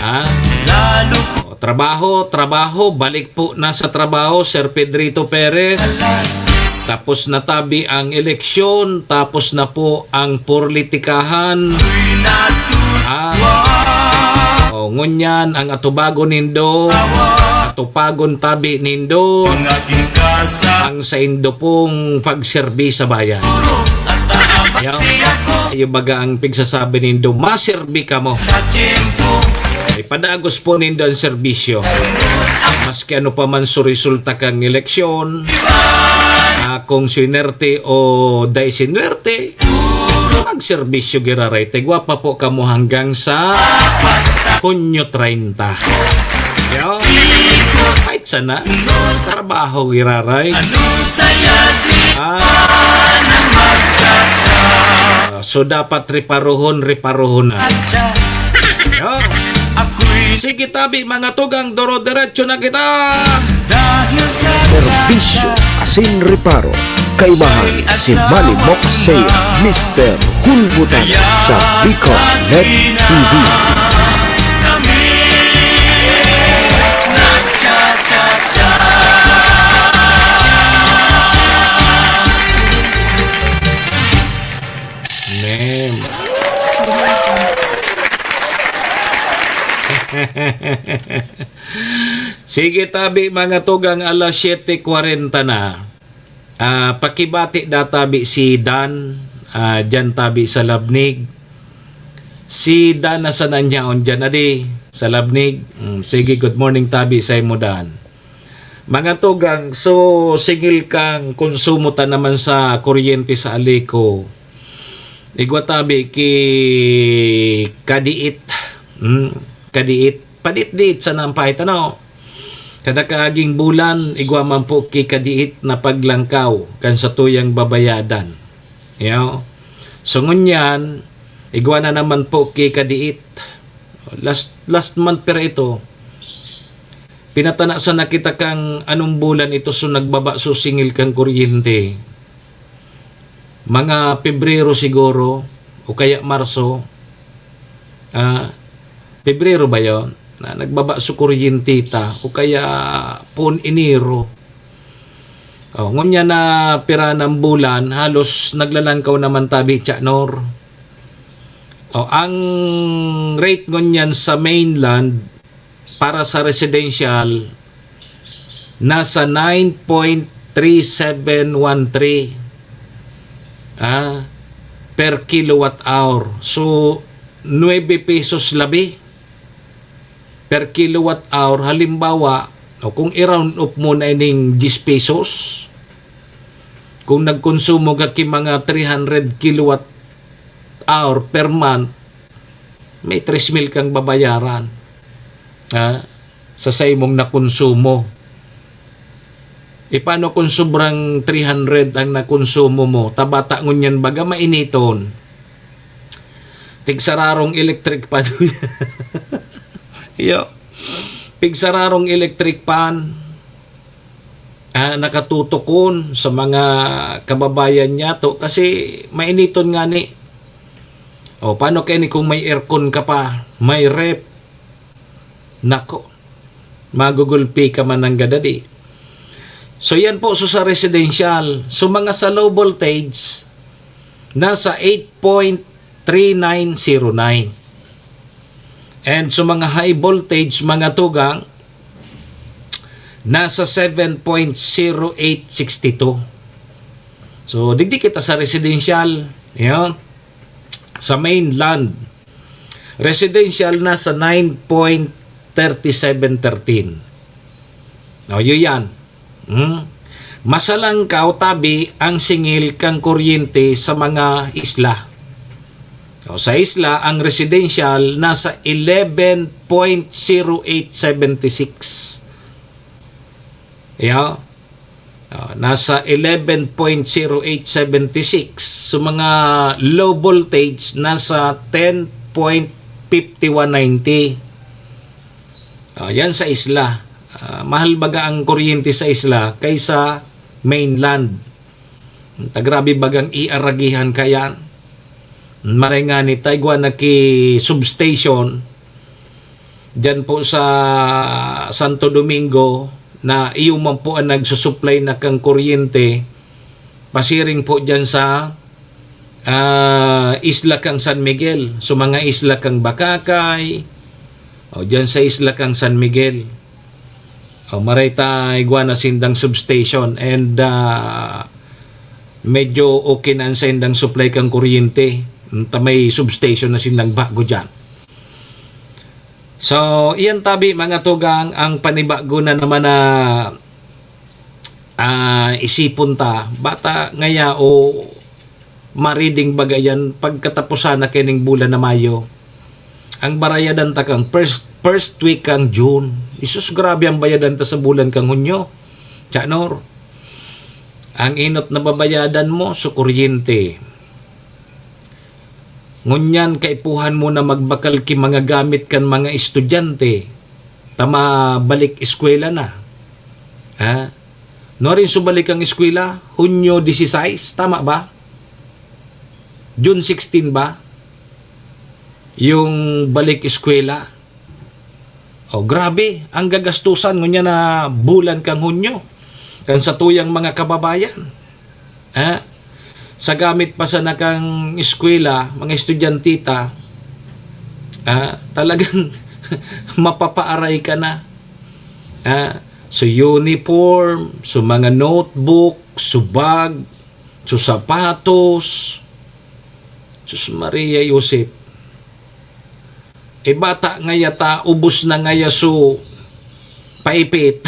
Ha? O, trabaho, trabaho, balik po na sa trabaho, Sir Pedrito Perez. Tapos na tabi ang eleksyon, tapos na po ang politikahan. Ah. O, ngunyan, ang atubagon nindo, atupagon tabi nindo, ang saindo pong pagserbi sa bayan. Yaw. Iyo baga ang pigsasabi nindo, maserbi kamo. Ipadagos po nindo ang serbisyo. Maski ano pa man su resulta kang eleksyon, ah, kung swinerte o dai sinwerte, magserbisyo giraray. Tigwa pa po kamo hanggang sa Hunyo treinta. Yo. Fight sana. Trabaho giraray. Ah. So, dapat reparohon, reparohon na. Yo. Sige, tabi, mga tugang, doro-diretso na kita. Serbisyo asin reparo. Kaimahan si Manny Moxea, Mister Hulbutan sa Bicol Net T V. Name. Sige, tabi, mga tugang, alas siyete kwarenta na. Ah, pakibati da tabi si Dan, ah, diyan tabi sa Labnig. Si Dan na sana niyaon diyan, adi, sa Labnig. Mm, sige, good morning tabi sa imo, Dan. Mga tugang, so, singil kang konsumo ta naman sa kuryente sa Aleco. Igwa tabi ki Kadiit. Mm, Kadiit. Padit-dit sana ang pahit, ano? Kada kaaging bulan, igwa man po ki Kadiit na paglangkaw kan satuyang babayadan. Yo. So, ngunyan, igwa na naman po ki Kadiit. Last, last month pira ito. Pinatana sana kita kang anong bulan ito, so nagbaba so singil kang kuryente. Mga Pebrero siguro, o kaya Marso. Ah, Pebrero ba yon? Na nagbaba so kuryente ta, o kaya pon Enero. Oh, ngunyan na pira ng bulan, halos naglalangkaw naman tabi, Cha Nor. Oh, ang rate ngunyan sa mainland, para sa residential, nasa nine point three seven one three, ah, per kilowatt hour. So, nuebe pesos labi. per kilowatt hour, halimbawa, o kung i-round up mo na ining diyes pesos, kung nagkonsumo ka ki mga three hundred kilowatt hour per month, may tres mil kang babayaran, ha, sa saimong nakonsumo. E, paano kung sobrang three hundred ang nakonsumo mo? Ta bata ngunyan baga mainiton. Tigsararong electric fan. Iyo. Pigsararong electric fan, ah, nakatutukon sa mga kababayan niyato kasi mainiton ngani. O, paano kaini kung may aircon ka pa, may ref? Nako, magugulpi ka man nanggad adi. So, yan po, so, sa residential. So, mga sa low voltage, nasa eight point three nine zero nine. And so, mga high voltage, mga tugang, nasa seven point zero eight six two. So, digdi kita sa residential, yun, sa mainland. Residential, nasa nine point thirty seven thirteen. No, yun yan. Hmm? Masalangkaw tabi ang singil kan kuryente sa mga isla. O, sa isla, ang residential nasa eleven point zero eight seven six. Yeah. Ah, nasa eleven point zero eight seven six. So, mga low voltage, nasa ten point fifty one ninety. Ah, yan sa isla. Ah, mahal baga ang kuryente sa isla kaysa mainland. Ta grabe bagang iaragihan kayan. Maray ngani ta igwa na ki substation diyan po sa Santo Domingo na iyo man po ang nagsusuplay na kang kuryente, pasiring po diyan sa, ah, isla kang San Miguel. So, mga isla kang Bacacay, o diyan sa isla kang San Miguel. O, maray ta igwa na sindang substation and, ah, medyo okay na ang sindang supply kang kuryente. Ta may substation na sindang bago diyan. So, iyan tabi, mga tugang, ang panibago na naman na, ah, isipon ta. Bata ngaya o mariding baga yan pagkatapusan na kining bulan na Mayo. Ang barayadan ta kang first, first week kang June. Isus, grabe ang bayadan ta sa bulan kang Hunyo. Chanor, ang inot na babayadan mo, so kuryente. Ngunyan, kaipuhan mo na magbakal ki mga gamit kan mga estudyante, ta mabalik eskwela na. Ha? Nuarin so balik ang eskwela? Hunyo dieciséis, tama ba? June sixteen ba? Yung balik eskwela. O, grabe, ang gagastusan ngunyan na bulan kang Hunyo. Kan satuyang mga kababayan. Ha? Sa gamit pa sana kang eskwela, mga estudyantita, ah, talagang mapapaaray ka na. Ha? So, uniform, so mga notebook, so bag, so sapatos. Sus Maria, Josep. E, bata ngaya ta, ubos na ngaya so paipit.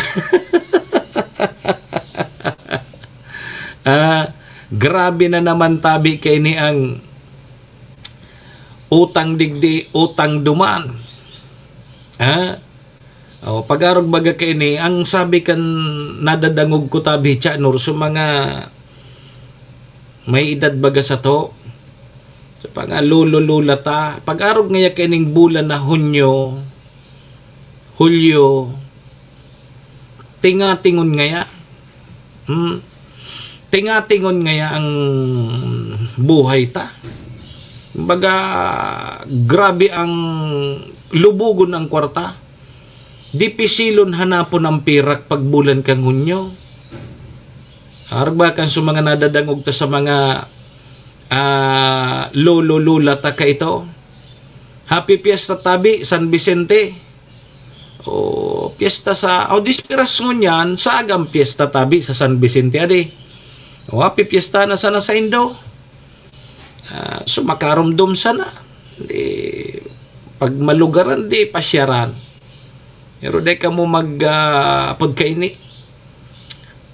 Ah, grabe na naman tabi kaini ang utang digdi, utang duman. Ah, o, pag-arog baga kaini, ang sabi kan nadadangog ko tabi, Chanor, so mga may edad baga sato, sa mga lolo, lola ta, pag-arog ngaya kaining bulan na Hunyo, Hulyo, tingatingon ngaya. Hmm? Tingatingon ngaya ang buhay ta. Kumbaga, grabe ang lubugon ang kwarta. Dipisilon hanapon ang pirak pag bulan kang Hunyo. Arog ba kan sa mga nadadangog ta sa mga, ah, lolo, lola ta kaito? Happy Fiesta tabi, San Vicente. O, piyesta sa, o, dispiras ngunyan, sagang piyesta tabi sa San Vicente, adi. O, happy piyesta na sana saindo. Ah, so, makaromdom sana. Di, pag malugaran, di pasyaran. Pero dai kamo mag, ah, apod kaini.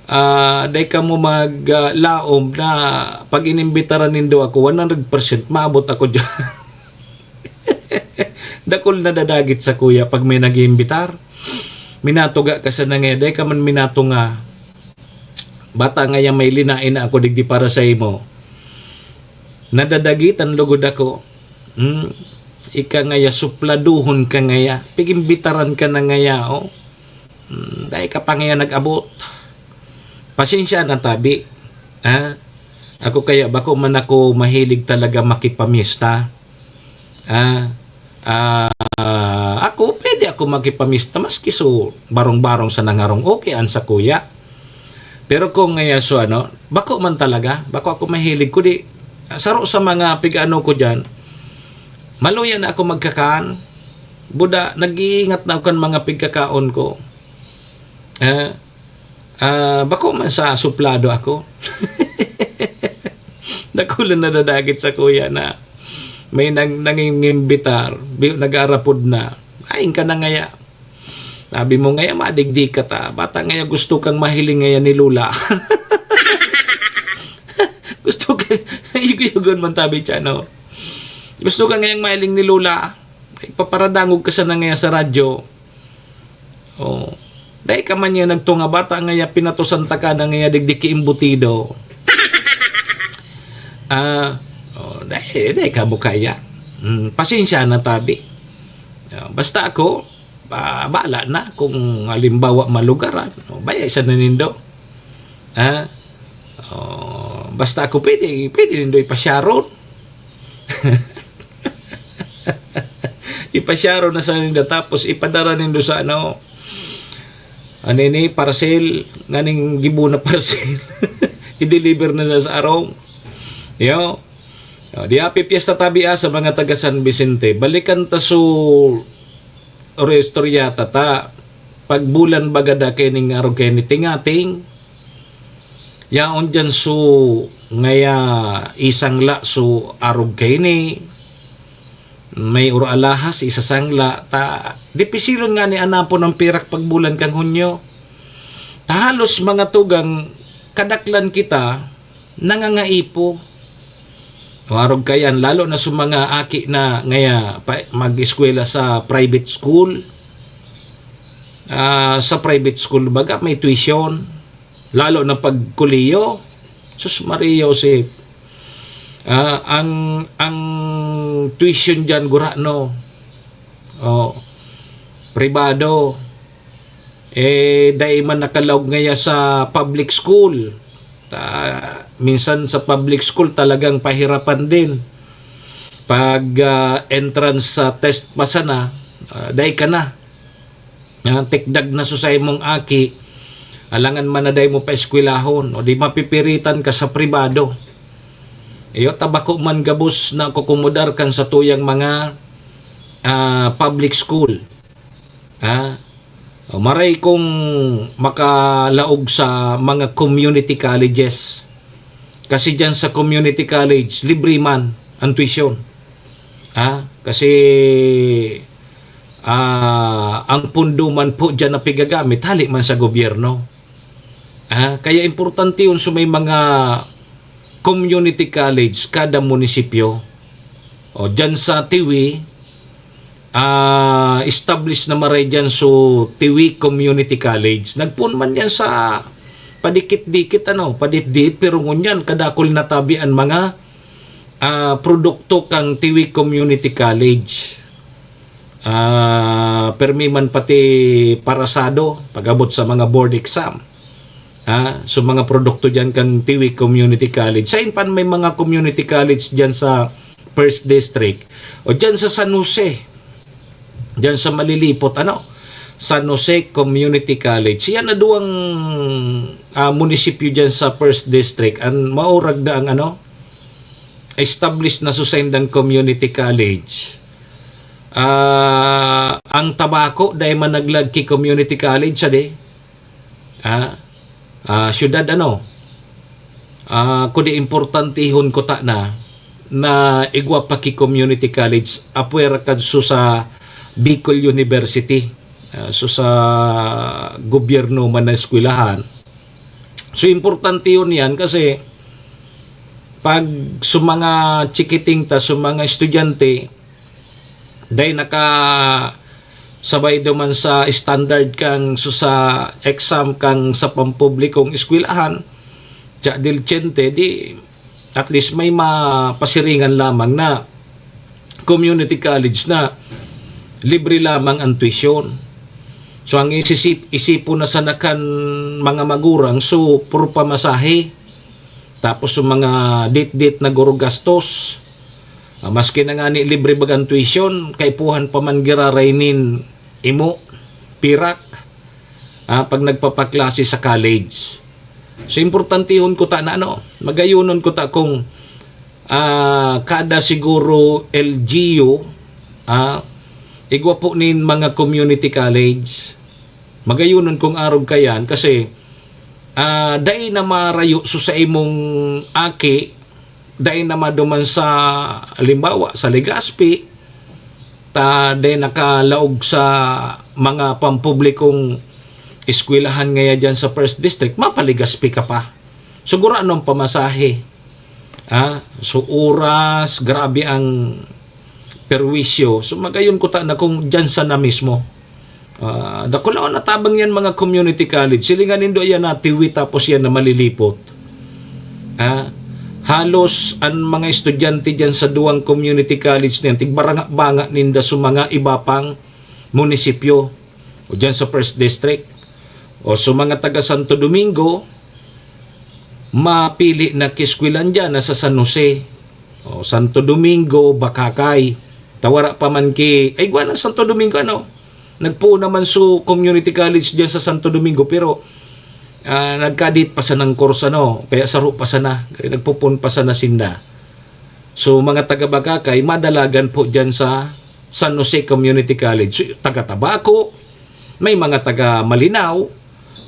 Ah, dai kamo mag, ah, laom na pag inimbitaran nindo ako, one hundred percent maabot ako diyan. Dakul na dadagit sa kuya pag may nag-iimbitar. Minatuga ka sa nangaya, dai ka man minatunga. Bata ngaya may linain na ako digdi para sa imo. Nadadagitan lugod ako. Hmm. Ika ngaya, supladuhon ka ngaya. Pigimbitaran ka na ngaya, oh. Hmm, dai ka pa ngaya nag-abot. Pasensya na tabi. Ha? Ako kaya, bako man ako mahilig talaga makipamista. Ah, ah, ako, pwede ako makipamista maski so barong-barong sa nangarong, okay an sa kuya. Pero kung ngaya so ano, bako man talaga, bako ako mahilig, kundi saro sa mga pig-ano ko diyan, maluya na ako magkakan, buda, nag-iingat na ako kan mga pigkakaon ko. Eh, ah, bako man sa suplado ako. Dakul na nadadagit sa kuya na may nang-, nangingimbitar, bi-, nag-arapod na. Ain ka na ngaya. Sabi mo ngaya, madigdi ka ta. Bata ngaya gusto kang mahiling ngaya ni Lola. Gusto ka, yugyugon man tabi siya, no? Gusto ka ngayang mahiling ni Lola. Ipaparadangog ka sana ngaya sa radyo. Oh. Dai ka man niya nagtunga bata ngaya pinatusan ta ka na ngaya digdi ki embutido. Ah, oh, dai, dai ka mo kaya. Mm, pasensya na tabi. Ah, basta ako, ba-, bahala na kung halimbawa malugaran. Oh, bayay sa nanindo. Ah, oh, basta ako pwede, pwede nindo ipasyaron. Ipasyaron na sa ninda tapos ipadara nindo sa ano, ano ini, parcel, nganing gibo na parcel. I-deliver na sa, sa arong. Yo. Oh, di happy fiesta tabi, ah, sa mga taga San Vicente. Balikan ta su Oro istorya ta ta. Pagbulan baga da kay ning arog kay ni Tingating. Yaon diyan su ngaya isangla su arog kay ni. May oro alahas, isasangla ta. Dipisilon nga ni anapon ang pirak pagbulan kan Hunyo. Ta halos mga tugang kadaklan kita, nangangaipo. Warog kayan, lalo na sa mga aki na ngaya pa, mag-eskwela sa private school. Ah, sa private school, baga, may tuition. Lalo na pag kolehiyo. Sus, Maria Joseph. Ah, ang, ang tuition diyan, gurano. Oh, pribado. Eh, dai man nakalaog ngaya sa public school. Ta-, minsan sa public school talagang pahirapan din. Pag, ah, entrance sa test pa sana, ah, dai ka na. Ah, tikdag na so sa imong aki, alangan man na dai mo paeskwelahon o di mapipiritan ka sa pribado. Iyo, ta bako man gabos na kokomodar kan satuyang mga, ah, public school. Ha? O, maray kung makalaog sa mga community colleges. Kasi diyan sa community college, libre man ang tuition. Ha? Kasi, ah, ang pundo man po diyan na pigagamit, hali man sa gobyerno. Ah, kaya importante yun. So, may mga community college kada munisipyo. O, diyan sa Tiwi, ah, establish na maray diyan so Tiwi Community College. Nagpoon man yan sa padikit-dikit, ano, padit-dit, pero ngunyan, kadakul na tabi an mga, ah, produkto kang Tiwi Community College. Ah, permi man pati parasado pag-abot sa mga board exam. Ah, so mga produkto diyan kan Tiwi Community College. Sain pa may mga community college diyan sa First District o diyan sa San Jose. Diyan sa Malilipot, ano? San Jose Community College. Yan na duwang, ah, munisipyo diyan sa First District. An maurag na ang, ano, established na so saindang community college. Ah, ang Tabaco, dai man naglag ki community college, sa di? Ah, ah, syudad, ano? Ah, kundi importantehon ko ta na, na igwa pa ki community college, apwera kadso sa Bicol University. ah, so sa gobyerno man na eskwelahan. So, importante yun yan kasi pag sa mga chikiting ta, sa mga estudyante, dahil naka sabay duman sa standard kang so sa exam kang sa pampublikong eskwelahan, tsa diligente, di at least may mapasiringan lamang na community college na libre lamang ang tuition. So, ang isisip, isipon na sana kan mga magurang, so, puro pamasahe. Tapos, yung mga dit-dit na guro gastos. Ah, maski na nga ni libre bagang tuition, kaipuhan pa man giraray nin imo, pirak, ah, pag nagpapaklase sa college. So, importantehon ko ta na ano, magayunon ko ta kung, ah, kada siguro L G U, ah, igwa po nin mga community college. Magayunon kung arog kayan kasi, ah, dai na marayo so sa imong aki, dai na maduman sa, halimbawa, sa Legazpi, ta dai nakalaog sa mga pampublikong eskwelahan ngaya dyan sa First District, mapa-Legazpi ka pa. Siguro anong pamasahe? Ah, so oras, grabe ang perwisyo. So magayon ko ta na kung dyan sa na mismo. Ah, dakulaon na tabang yan mga community college. Silingan nindo yan na tiwi tapos yan na malilipot. Ah, halos ang mga estudyante dyan sa duwang community college na yan, tigbaranga-banga ninda sa mga iba pang munisipyo o dyan sa First District. O sa mga taga Santo Domingo, mapili na kiskwilan dyan na sa San Jose. O, Santo Domingo, Bacacay. Tawara pa man ki, ay, gwa na Santo Domingo, ano? Nagpuon naman so community college dyan sa Santo Domingo, pero, ah, nagkadit pa sa nang kursa, no? Kaya saro pa sana, kaya nagpupun pa sana sinda. So, mga taga Bacacay, madalagan po dyan sa San Jose Community College. So, taga Tabaco, may mga taga Malinao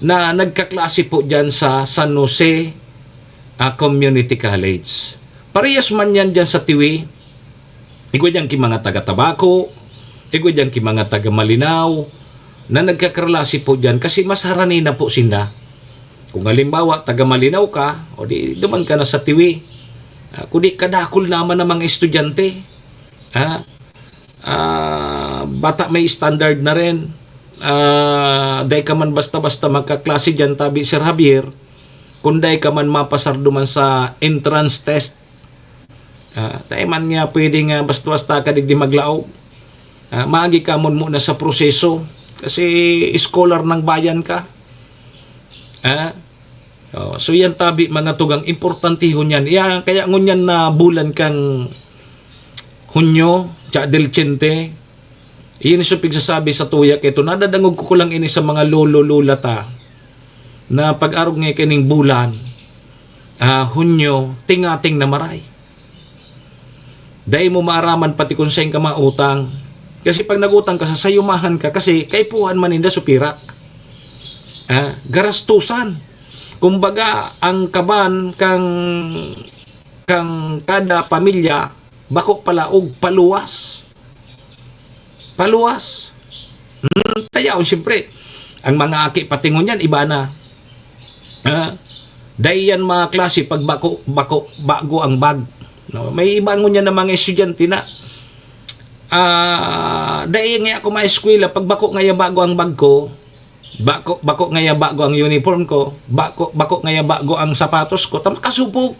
na nagkaklase po dyan sa San Jose, ah, Community College. Parehas man yan dyan sa Tiwi. Igwa dyan ki mga taga Tabaco, igwa dyan ki mga taga Malinao, na nagkaklase po dyan kasi mas harani na po sinda. Kung halimbawa, taga Malinao ka, o di duman ka na sa Tiwi. Ah, kundi kadakol naman ang mga estudyante. Ah, ah, bata may standard na rin. Ah, dai ka man basta-basta magkaklase dyan, tabi, Sir Javier, kung dai ka man mapasar duman sa entrance test. Ah, dai man nga pwede nga basta-basta ka digdi maglaog. Ah, maagi ka mo muna sa proseso. Kasi scholar ng bayan ka. Ah, oh, so yan tabi, mga tugang, importantehon yan. Yan, kaya ngunyan na bulan kang Hunyo, tsaka Delichente, iyan so pigsasabi sa tuya kay ito. Nadadangog ko, ko lang ini sa mga lolo-lola ta na pag-arog nga kining bulan, ah, Hunyo, tingating na maray. Dai mo maaraman pati kung sain ka mautang. Kasi pag nagutang ka, sasayumahan ka kasi kaipuhan man ninda so pirak. Ah, garastusan. Kumbaga, ang kaban kang, kang kada pamilya, bako palaog, paluwas. Paluwas. Hmm, tayaon, siyempre. Ang mga aki patingon yan, iba na. Ah, dai yan mga klase pag bako, bako, bago ang bag. No? May iba ngunyan na mga estudyante na, ah, dai nga ako maeskwela pag bako ngaya bago ang bag ko, bako, bako ngaya bago ang uniform ko, bako, bako ngaya bago ang sapatos ko, ta makasubog.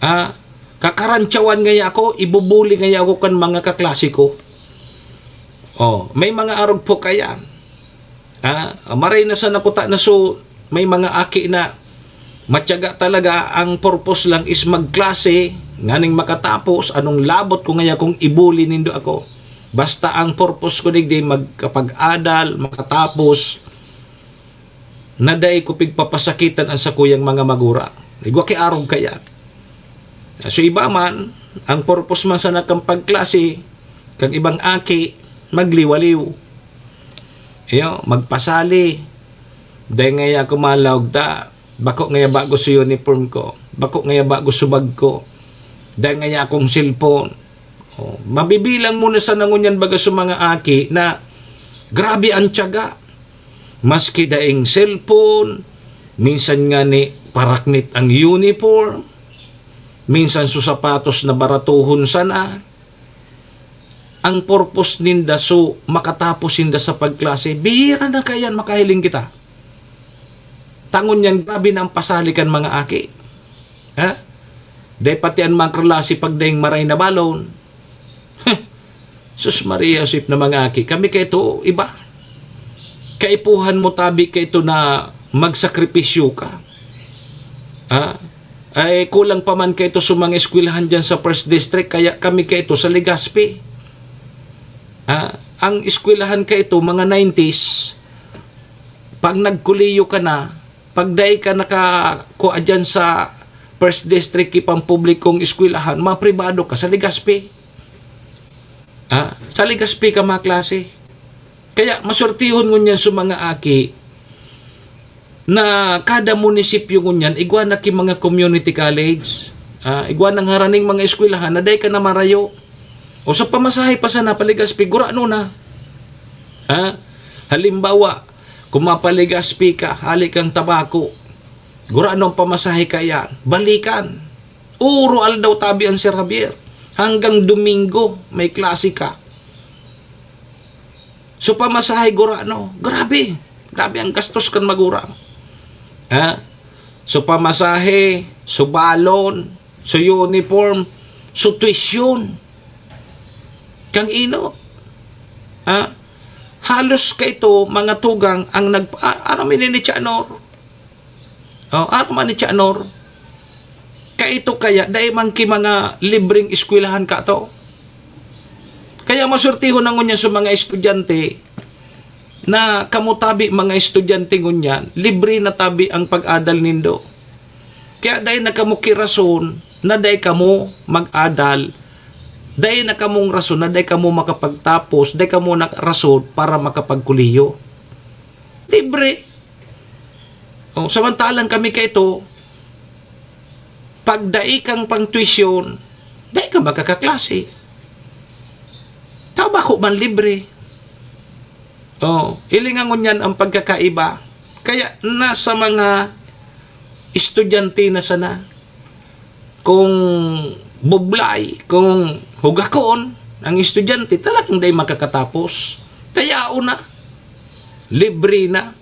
Ah, kakarantsawan ngaya ako, ibubuli ngaya ako kan mga kaklase ko. Oh, may mga arog po kaya. Ah, maray na sa nakuta na so, may mga aki na matyaga talaga, ang purpose lang is magklase, nganing makatapos, anong labot ko ngaya kung ibuli nindo ako. Basta ang purpose ko digdi, magkapag-adal, makatapos, na dai ko pigpapasakitan ang sakuyang mga magura. Igwa ki arog kaya. So, iba man, ang purpose man sana kang pagklase, kang ibang aki, magliwaliw. Iyo, magpasali. Dai ngaya ako malaog ta. Bako ngaya bago sa uniform ko. Bako ngaya bago sa bag ko. Dai ngaya akong cellphone. Oh, mabibilang mo na sana ngunyan baga sa mga aki na Grabe ang tiyaga. Maski daing cellphone, minsan nga ni paraknit ang uniform, minsan su sapatos na baratuhon sana. Ang purpose ninda, so makatapos sinda sa pagklase. Bihira na kayan makahiling kita. Tangon yan, grabe na ang pasali kan mga aki. Ha? Dai pati an mga klase pagdaing maray na balon. Sus Maria Josep na mga aki, kami kaito iba. Kaipuhan mo tabi kaito na magsakripisyo ka. Ha? Ay, kulang pa man kaito sa mga eskwelahan dyan sa First District, kaya kami kaito sa Legazpi. Ha? Ang eskwelahan kaito, mga nineties, pag nagkolehiyo ka na, pag dai ka naka-, kua dyan sa First District, ki pampublikong eskwelahan, mapribado ka sa Legazpi. Ah, sa Legazpi ka maklase. Kaya maswertehon ngunyan sa mga aki na kada munisipyo ngunyan, igwa na ki mga community college, ah, igwa nang haraning mga eskwelahan na dai ka na marayo. O sa pamasahe pa sana pa Legazpi, gurano na. Ah, halimbawa, kung mapa-Legazpi ka, hali kang Tabaco, gurano ang pamasahe kaya? Balikan. Uro aldaw tabi an Sir Javier. Hanggang Domingo, may klase ka. So, pamasahe, gurano. Grabe. Grabe ang gastos kan magurang. Ha? So, pamasahe, so, balon, so, uniform, so, tuition. Kang ino? Ha? Halos kaito, mga tugang, ang nag-, a-, aram ini ni Chanor. Oh, aram man ni Chanor. Kaito kaya, dai man ki mga libreng eskwelahan kato. Kaya maswertehon na ngunyan sa mga estudyante na kamo tabi, mga estudyante ngunyan, libre na tabi ang pag-adal nindo. Kaya dai na kamo ki rason na dai kamo mag-adal. Dai na kamong rason na dai kamo makapagtapos, dai kamo na rason para makapagkolehiyo. Libre. Oh, samantalang kami kaito, pag dai kang pang-tuition, dai ka makakaklase. Tabako man libre. Oh, hilinga ngunyan ang pagkakaiba. Kaya nasa mga estudyante na sana. Kung bublay, kung hugakon ang estudyante, talagang dai makakatapos. Kaya una, libre na.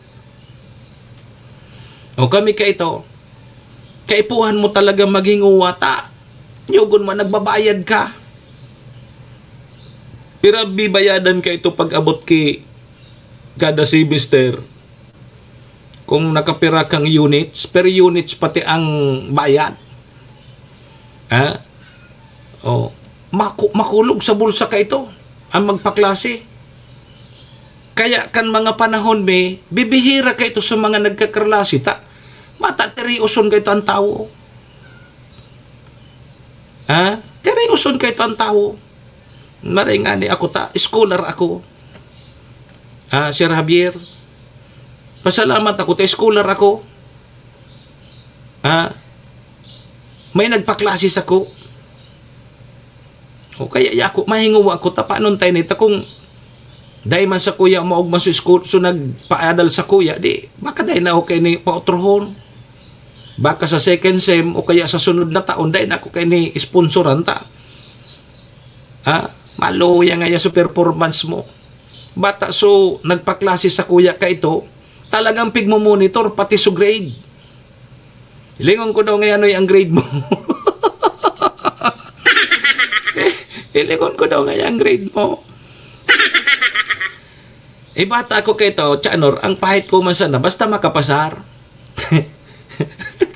O kami kaito, kaipuhan mo talaga maghinguwa ta. Nyogon mo, nagbabayad ka. Pira bibayadan kaito pag-abot ki kada semester? Kung nakapira kang units, per units pati ang bayad. Ha? Oh, maku-, makulog sa bulsa kaito ang magpaklase. Kaya kan mga panahon mi, bibihira kaito sa mga nagkaklase ta. Mata, tiriuson kaito ang tawo. Ha? Tiriuson kaito ang tawo. Maray ngani ako ta, scholar ako. Ah, Sir Javier, pasalamat ako ta, scholar ako. Ah, may nagpaklase sako. O kaya, ya ako, mahinguwa ako ta, panon tayo nita kung dai man sakuya maogma so school, so nagpaadal sakuya, di, baka dai na ako kaini paotrohon. Baka sa second sem o kaya sa sunod na taon, dai na ako kaini sponsoran ta. Ha? Maluya ngaya sa performance mo. Bata, so, nagpaklase sakuya kaito, talagang pigmo-monitor, pati so grade. Hilingon ko daw ngaya, Noy, ang grade mo. Hilingon ko daw ngaya ang grade mo. Eh, bata ako kaito, Chanor, ang pahit ko man sana, basta makapasar.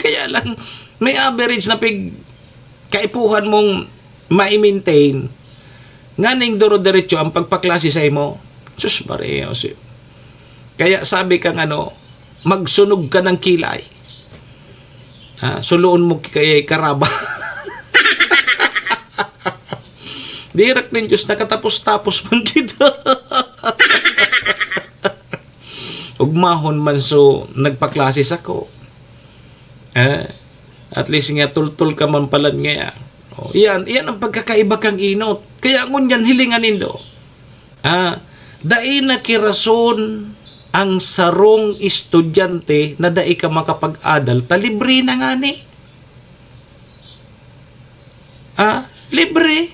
Kaya lang, may average na pig-, kaipuhan mong mai-maintain, nganing duro-diretso ang pagpaklase sa imo. Sus Maria Josep. Kaya sabi kang ano, magsunog ka ng kilay. Ha, suloon mo kay karaba. Dirak nin Diyos, nakatapos-tapos man kita. Ugmahon man so nagpaklase sako. Eh, at least nga tultol ka man palan ngaya. Oh, iyan, iyan ang pagkakaiba kang inot. Kaya ngunyan hilingan nindo. Ah, Dai na ki rason ang sarong estudyante na dai ka makapag-adal ta libre na ngani. Ah, libre.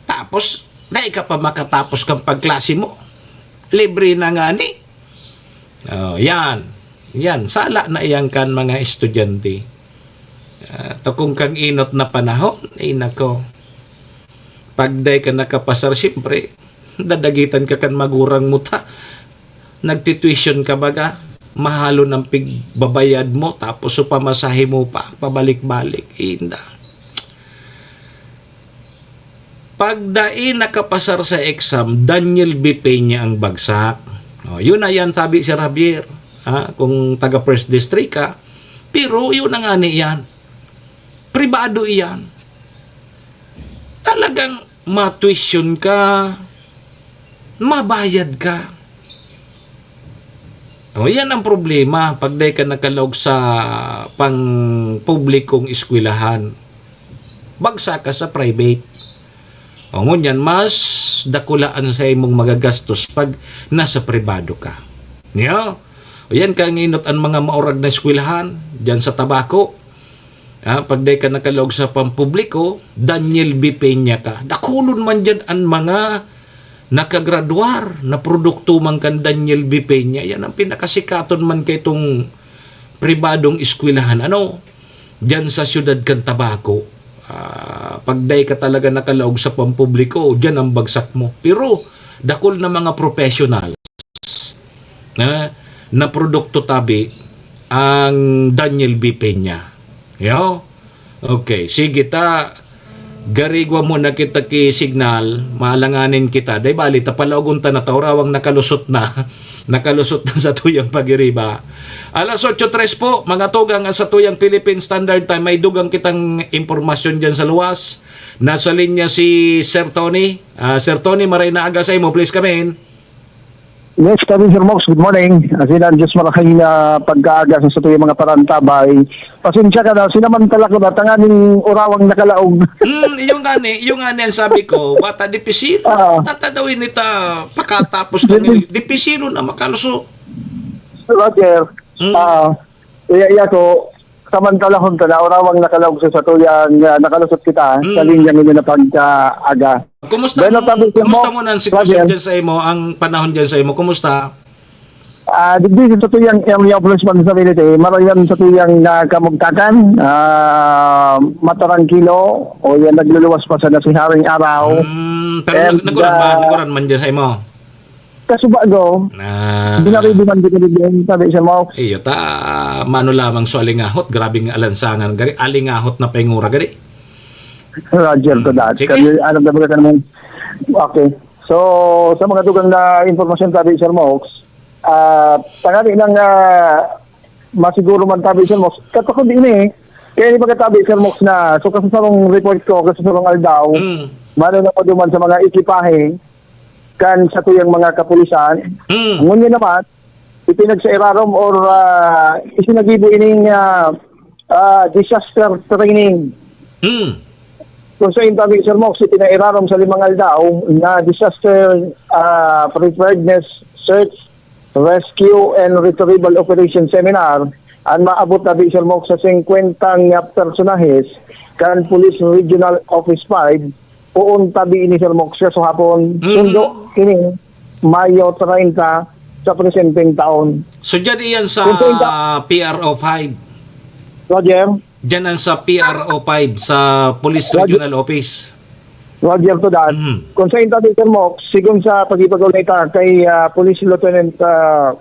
Tapos, dai ka pa makatapos kan pagklase mo. Libre na ngani. Oh, yan. Yan, sala na iyan kan mga estudyante. Ah, tukong kang inot na panahon, ay nako. Pag dai ka nakapasar, siyempre, dadagitan ka kan magurang mo ta. Nagtituition ka baga, mahalon ang pigbabayad mo, tapos so pamasahe mo pa, pabalik-balik. Inda. Pag dai nakapasar sa exam, Daniel B. Peña ang bagsak. Oh, yun na yan, sabi Sir Javier, ha, kung taga First District ka. Pero yun na nga ni yan. Pribado iyan. Talagang ma-tuition ka, mabayad ka. O, yan ang problema pag dai ka nakalaog sa pang-publikong eskwelahan. Bagsak ka sa private. O, ngunyan, mas dakula an saimong magagastos pag nasa pribado ka. Niyo? O, yan kanginot an mga maurag na eskwelahan, diyan sa Tabaco. Ah, pag dai ka nakalaog sa pampubliko, Daniel B. Peña ka. Dakulon man diyan an mga nakagradwar na produkto man kan Daniel B. Peña. Yan ang pinakasikaton man kaitong pribadong eskwelahan. Ano? Diyan sa siyudad kan Tabaco. Ah, pag dai ka talaga nakalaog sa pampubliko, diyan ang bagsak mo. Pero, dakul na mga professionals na, na produkto tabi ang Daniel B. Peña. Yo? Okay, sige ta. Garigwa mo na kita ki signal, maalanganin kita. Dai bali, ta palaogon ta na ta, urawang nakalusot na. Nakalusot na sa tuyang pagiriba. Alas otso tres po, mga tugang, sa tuyang Philippine Standard Time, may dugang kitang impormasyon dyan sa luwas. Nasa linya si Sir Tony. Ah, Sir Tony, maray na aga sa imo. Please come in. Yes, kami, Sir Mox. Good morning. Asin ang Diyos malaking na pagkaaga sa satuyang mga parantabay. Pasensya ka na, sinamantala ko na, tanganing urawang nakalaog. Hmm, yung gani, yung gani ang sabi ko, bata dipisil, Ah. tatadawin nita pakatapos Dipis- kami. Dipisilo na makalusot. Roger, Hmm. ah, iya, iya ko, samantalahon ta na, urawang nakalaog sa satuyang, ah, nakalusot kita, Hmm. sa linyang ini na pagkaaga. Kumusta Bueno, mo, sabi ko kumusta mo, mo na ang sitwasyon Roger. dyan sa imo, ang panahon dyan sa imo? Kumusta? Ah, digdi sa satuyang area of responsibility, marayan sa tuyang, ah, kamugtakan, ah, matarangkilo, o yan, nagluluwas pa sana si Haring Araw. Hmm, pero And, nag-, naguran man, ah, naguran man dyan sa imo? Kasubago, Ah. binarido man dyan, sabi siya mo. Iyo, ta, mano lamang so alingahot, grabing alansangan, gari, alingahot na pengura, gari. Roger to Hmm, that. sige. Kasi alam na ba ka naman? Okay. So, sa mga dugang na impormasyon, sabi, Sir Mox, ah, tanganing, ah, masiguro man, tabi, Sir Mox. Katakot din eh. Kaya di ba katabi, Sir Mox, na, so, kasi sa mga report ko, kasi sa mga aldaw, Hmm. mano na pa duman sa mga ekipahe, kan sa tuyang mga kapulisan. Hmm. Ngunyan naman, ipinagsairarom or, ah, isinagibo ining, ah, ah, disaster training. Hmm. Kung sa inyo, Sir Mox, ipinairarom sa limang aldaw na disaster, ah, preparedness, search, rescue, and retrieval operation seminar, ang maabot na, Sir Mox, sa singkwentang personahes kan Police Regional Office five, poon tabi ini, Sir Mox, sa hapon. Mm. Sundo ini, Mayo treinta sa presenteng taon. So, dyan iyan sa Presenta- P R O five? Roger? Dyan ang sa P R O five, sa Police Roger. Regional Office. Roger to that. Mm. Kung sa intabi, Sir Mox, sigon sa pag-ipagaw na ita kay, ah, Police Lieutenant, ah,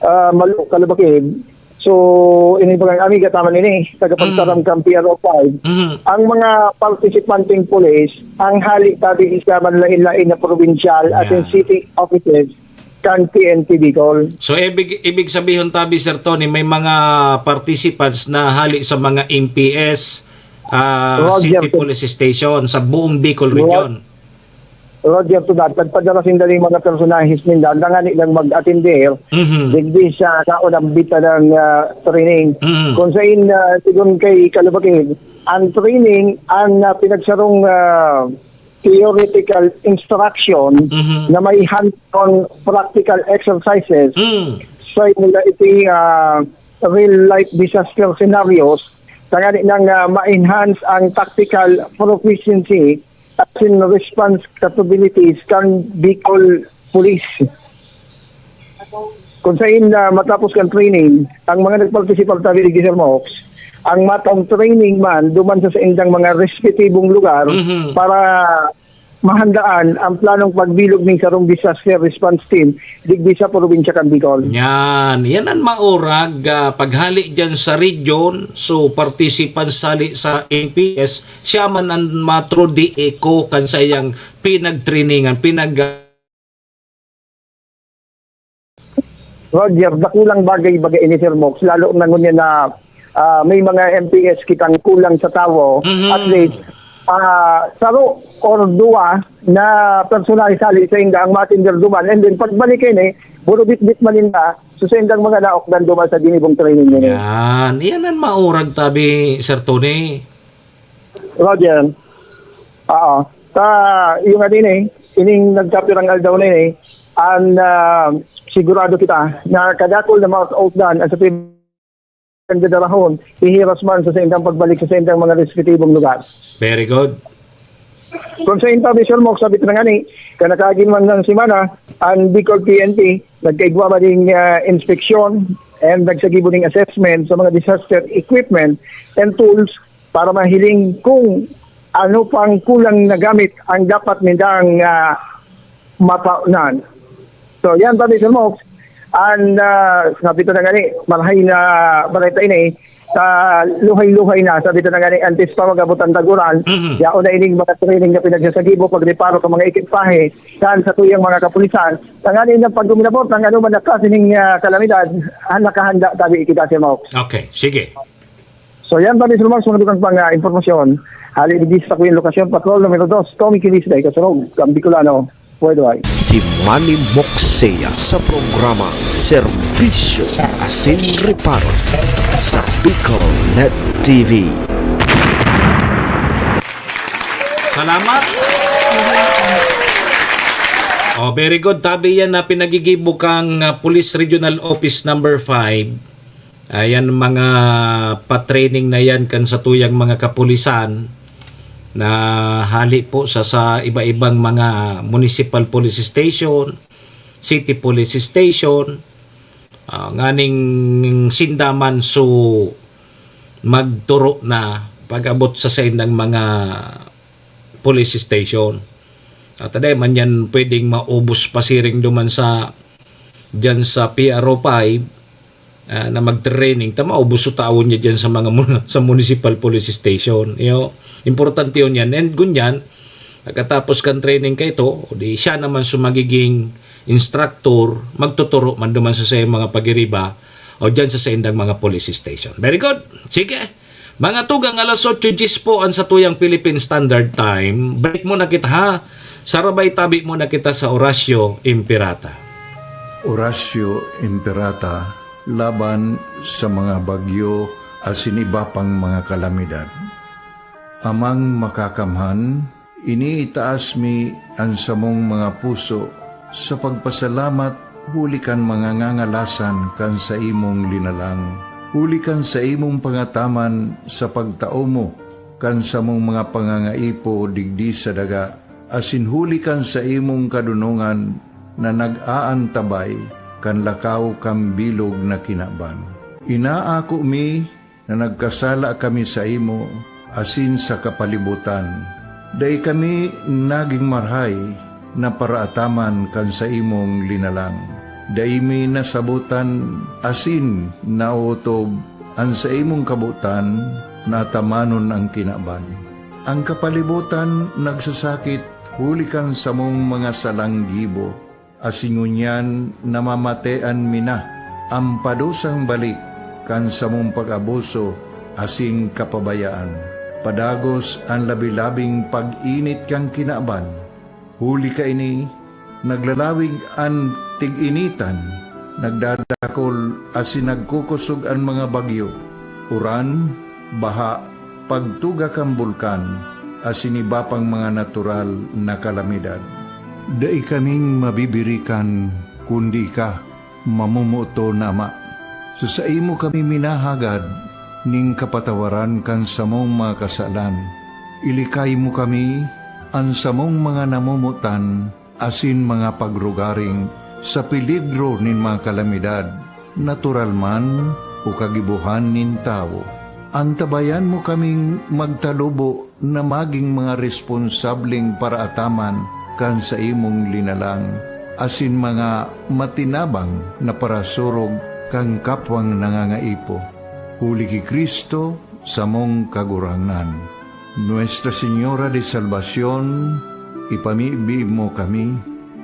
ah, Malu Kalubakid, so, ini pa kang amiga, tama nini, tagapagtaram Mm. kang P R O five. Mm. Ang mga participanteng pulis, ang hali tabi sa manlain-lain na probinsyal at Yeah. yung city offices, kan P N P Bicol. So, ibig, ibig sabihon tabi, Sir Tony, may mga participants na hali sa mga M P S, ah, Roger, City sir. Police Station sa buong Bicol Ro-, Region. Roger to that. Nagpadala sinda ning mga personahes ninda, tanganing mag-atender, Mhm. digdi sa kaunang bita ng, ah, training. Mhm. Kung sa in, ah, sigon kay Kalubakid, ang training, ang, ah, pinagsarong, ah, theoretical instruction Mhm. na may hands-on practical exercises. Mm. Sa nila iti, ah, real life disaster scenarios, tanganing, ah, ma-enhance ang tactical proficiency asin response capabilities kan Bicol Police. Kung sain na matapos kan training, ang mga nagpartisipar tabi digdi, Sir Mox, ang matang training man duman sa saindang mga respetibong lugar Mhm. para mahandaan ang planong pagbilog ning sarong disaster response team digdi sa probinsya kan Bicol. Yan. Yan ang maurag, ah, paghali dyan sa region. So, participants hali sa N P S, siya man ang matro di eko kan sayang pinagtrainingan, pinag- Roger, dakulang bagay baga ini, Sir Mox, lalo na ngunyan na, ah, may mga M P S kitang kulang sa tawo. Mhm. At least, ah, saro or duwa na personahe sali sainda ang matender duman. And then, pagbalik ini, burubitbit man ninda, so saindang mga naokdan duman sa ginibong training nini. Yan. Yan ang maurag tabi, Sir Tony. Roger. Oo. Sa iyo nga din eh, ining nagkapirang aldaw na ini, ang, ah, sigurado kita na kadakul na mga kautdan ang sa pag-, ang dadarahon, hihiras man sa saindang pagbalik sa saindang mga respetibong lugar. Very good. Kung sa inta, Mister Mok, sabi ko na nga ni, kanakaagin man ng semana, ang Bicol P N P, nagkaigwa man ding, ah, inspeksyon and nagsagibo ding assessment sa mga disaster equipment and tools para mahiling kung ano pang kulang na gamit ang dapat nindang, ah, mapaonan. So, yan pa, Mister Mox. And, ah, sabi ko na nga ni, marahay na balita ini, sa luhay-luhay na, sabi ko na nga ni, antes pa mag-abot ang taguran, Mhm. yaon na ining mga training na pinagsasagibo, pagreparo sa mga ekipahe, saan sa tuyang mga kapulisan. Tanganing na pag uminabot ang anuman na klase ning, ah, kalamidad, ah, nakahanda tabi kita, Sir Mox. Okay, sige. So, yan pa, Mister Mars, mga dugang pang, ah, impormasyon. Hali digdi sa Queen Location Patrol numero dos, Tommy Kilis, Day Kasurog, Kambicolano, Worldwide. Si Manny Moxea sa programa Serbisyo asin Reparo sa Bicol Net T V. Salamat. Oh, very good. Tabi yan na pinagigibo kang, ah, Police Regional Office number five. Ayan, mga pa-training na yan kan satuyang mga kapulisan na hali po sa, sa iba-ibang mga municipal police station, city police station, ah, nganing sinda man so magturo na pag-abot sa saindang mga police station. At aday man yan pwedeng maubos pa siring duman sa, dyan sa P R O five, ah, na mag-training, ta maubos so taon niya dyan sa mga mun-, sa municipal police station. Iyo, importante yun yan. And gunyan, pagkatapos kan training ka ito, o di siya naman so magiging instructor, magtuturo man duman sa sayang mga pagiriba, o dyan sa saindang mga police station. Very good. Sige. Mga tugang, alas otso diyes po ang satuyang Philippine Standard Time. Break muna kita, ha? Sarabay tabi muna kita sa Orasyo Imperata. Orasyo Imperata, laban sa mga bagyo asin iba pang mga kalamidad. Amang Makakamhan, iniitaas mi an samong mga puso sa pagpasalamat huli kan mga ngangalasan kan saimong linalang, huli kan saimong pangataman sa pagtao mo kan samong mga pangangaipo digdi sa daga, asin huli kan saimong kadonongan na nag-aantabay kan lakaw kan bilog na kinaban. Inaako mi na nagkasala kami saimo asin sa kapalibotan. Dai kami nagin marahay na paraataman kan saimong linalang. Dai mi nasabotan asin naotob an saimong kabotan na atamanon an kinaban. An kapalibotan nagsasakit huli kan samong mga salang gibo, asin ngunyan namamatean mi na an padusang balik kan samong pag-abuso asin kapabayaan. Padagos an labi-labing pag-init kan kinaban. Huli kaini, naglalawig an tig-initan, nagdadakol asin nagkukosog an mga bagyo, uran, baha, pagtuga kan bulkan, asin iba pang mga natural na kalamidad. Dai kaming mabibirikan, kundi ika, mamomoton na Ama. Sa saimo kami minahagad ning kapatawaran kan samong mga kasalan. Ilikay mo kami, an samong mga namomotan, asin mga pagrugaring sa peligro nin mga kalamidad, natural man o kagibohan nin tawo. Antabayan mo kaming magtalubo na magin mga responsableng paraataman kan saimong linalang, asin mga matinabang na parasurog kan kapwang nangangaipo. Huli ki Cristo, samong Kagurangnan. Nuestra Señora de Salvacion, ipamibi mo kami.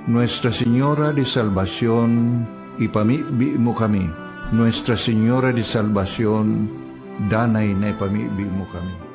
Nuestra Señora de Salvacion, ipamibi mo kami. Nuestra Señora de Salvacion, danay na ipamibi mo kami.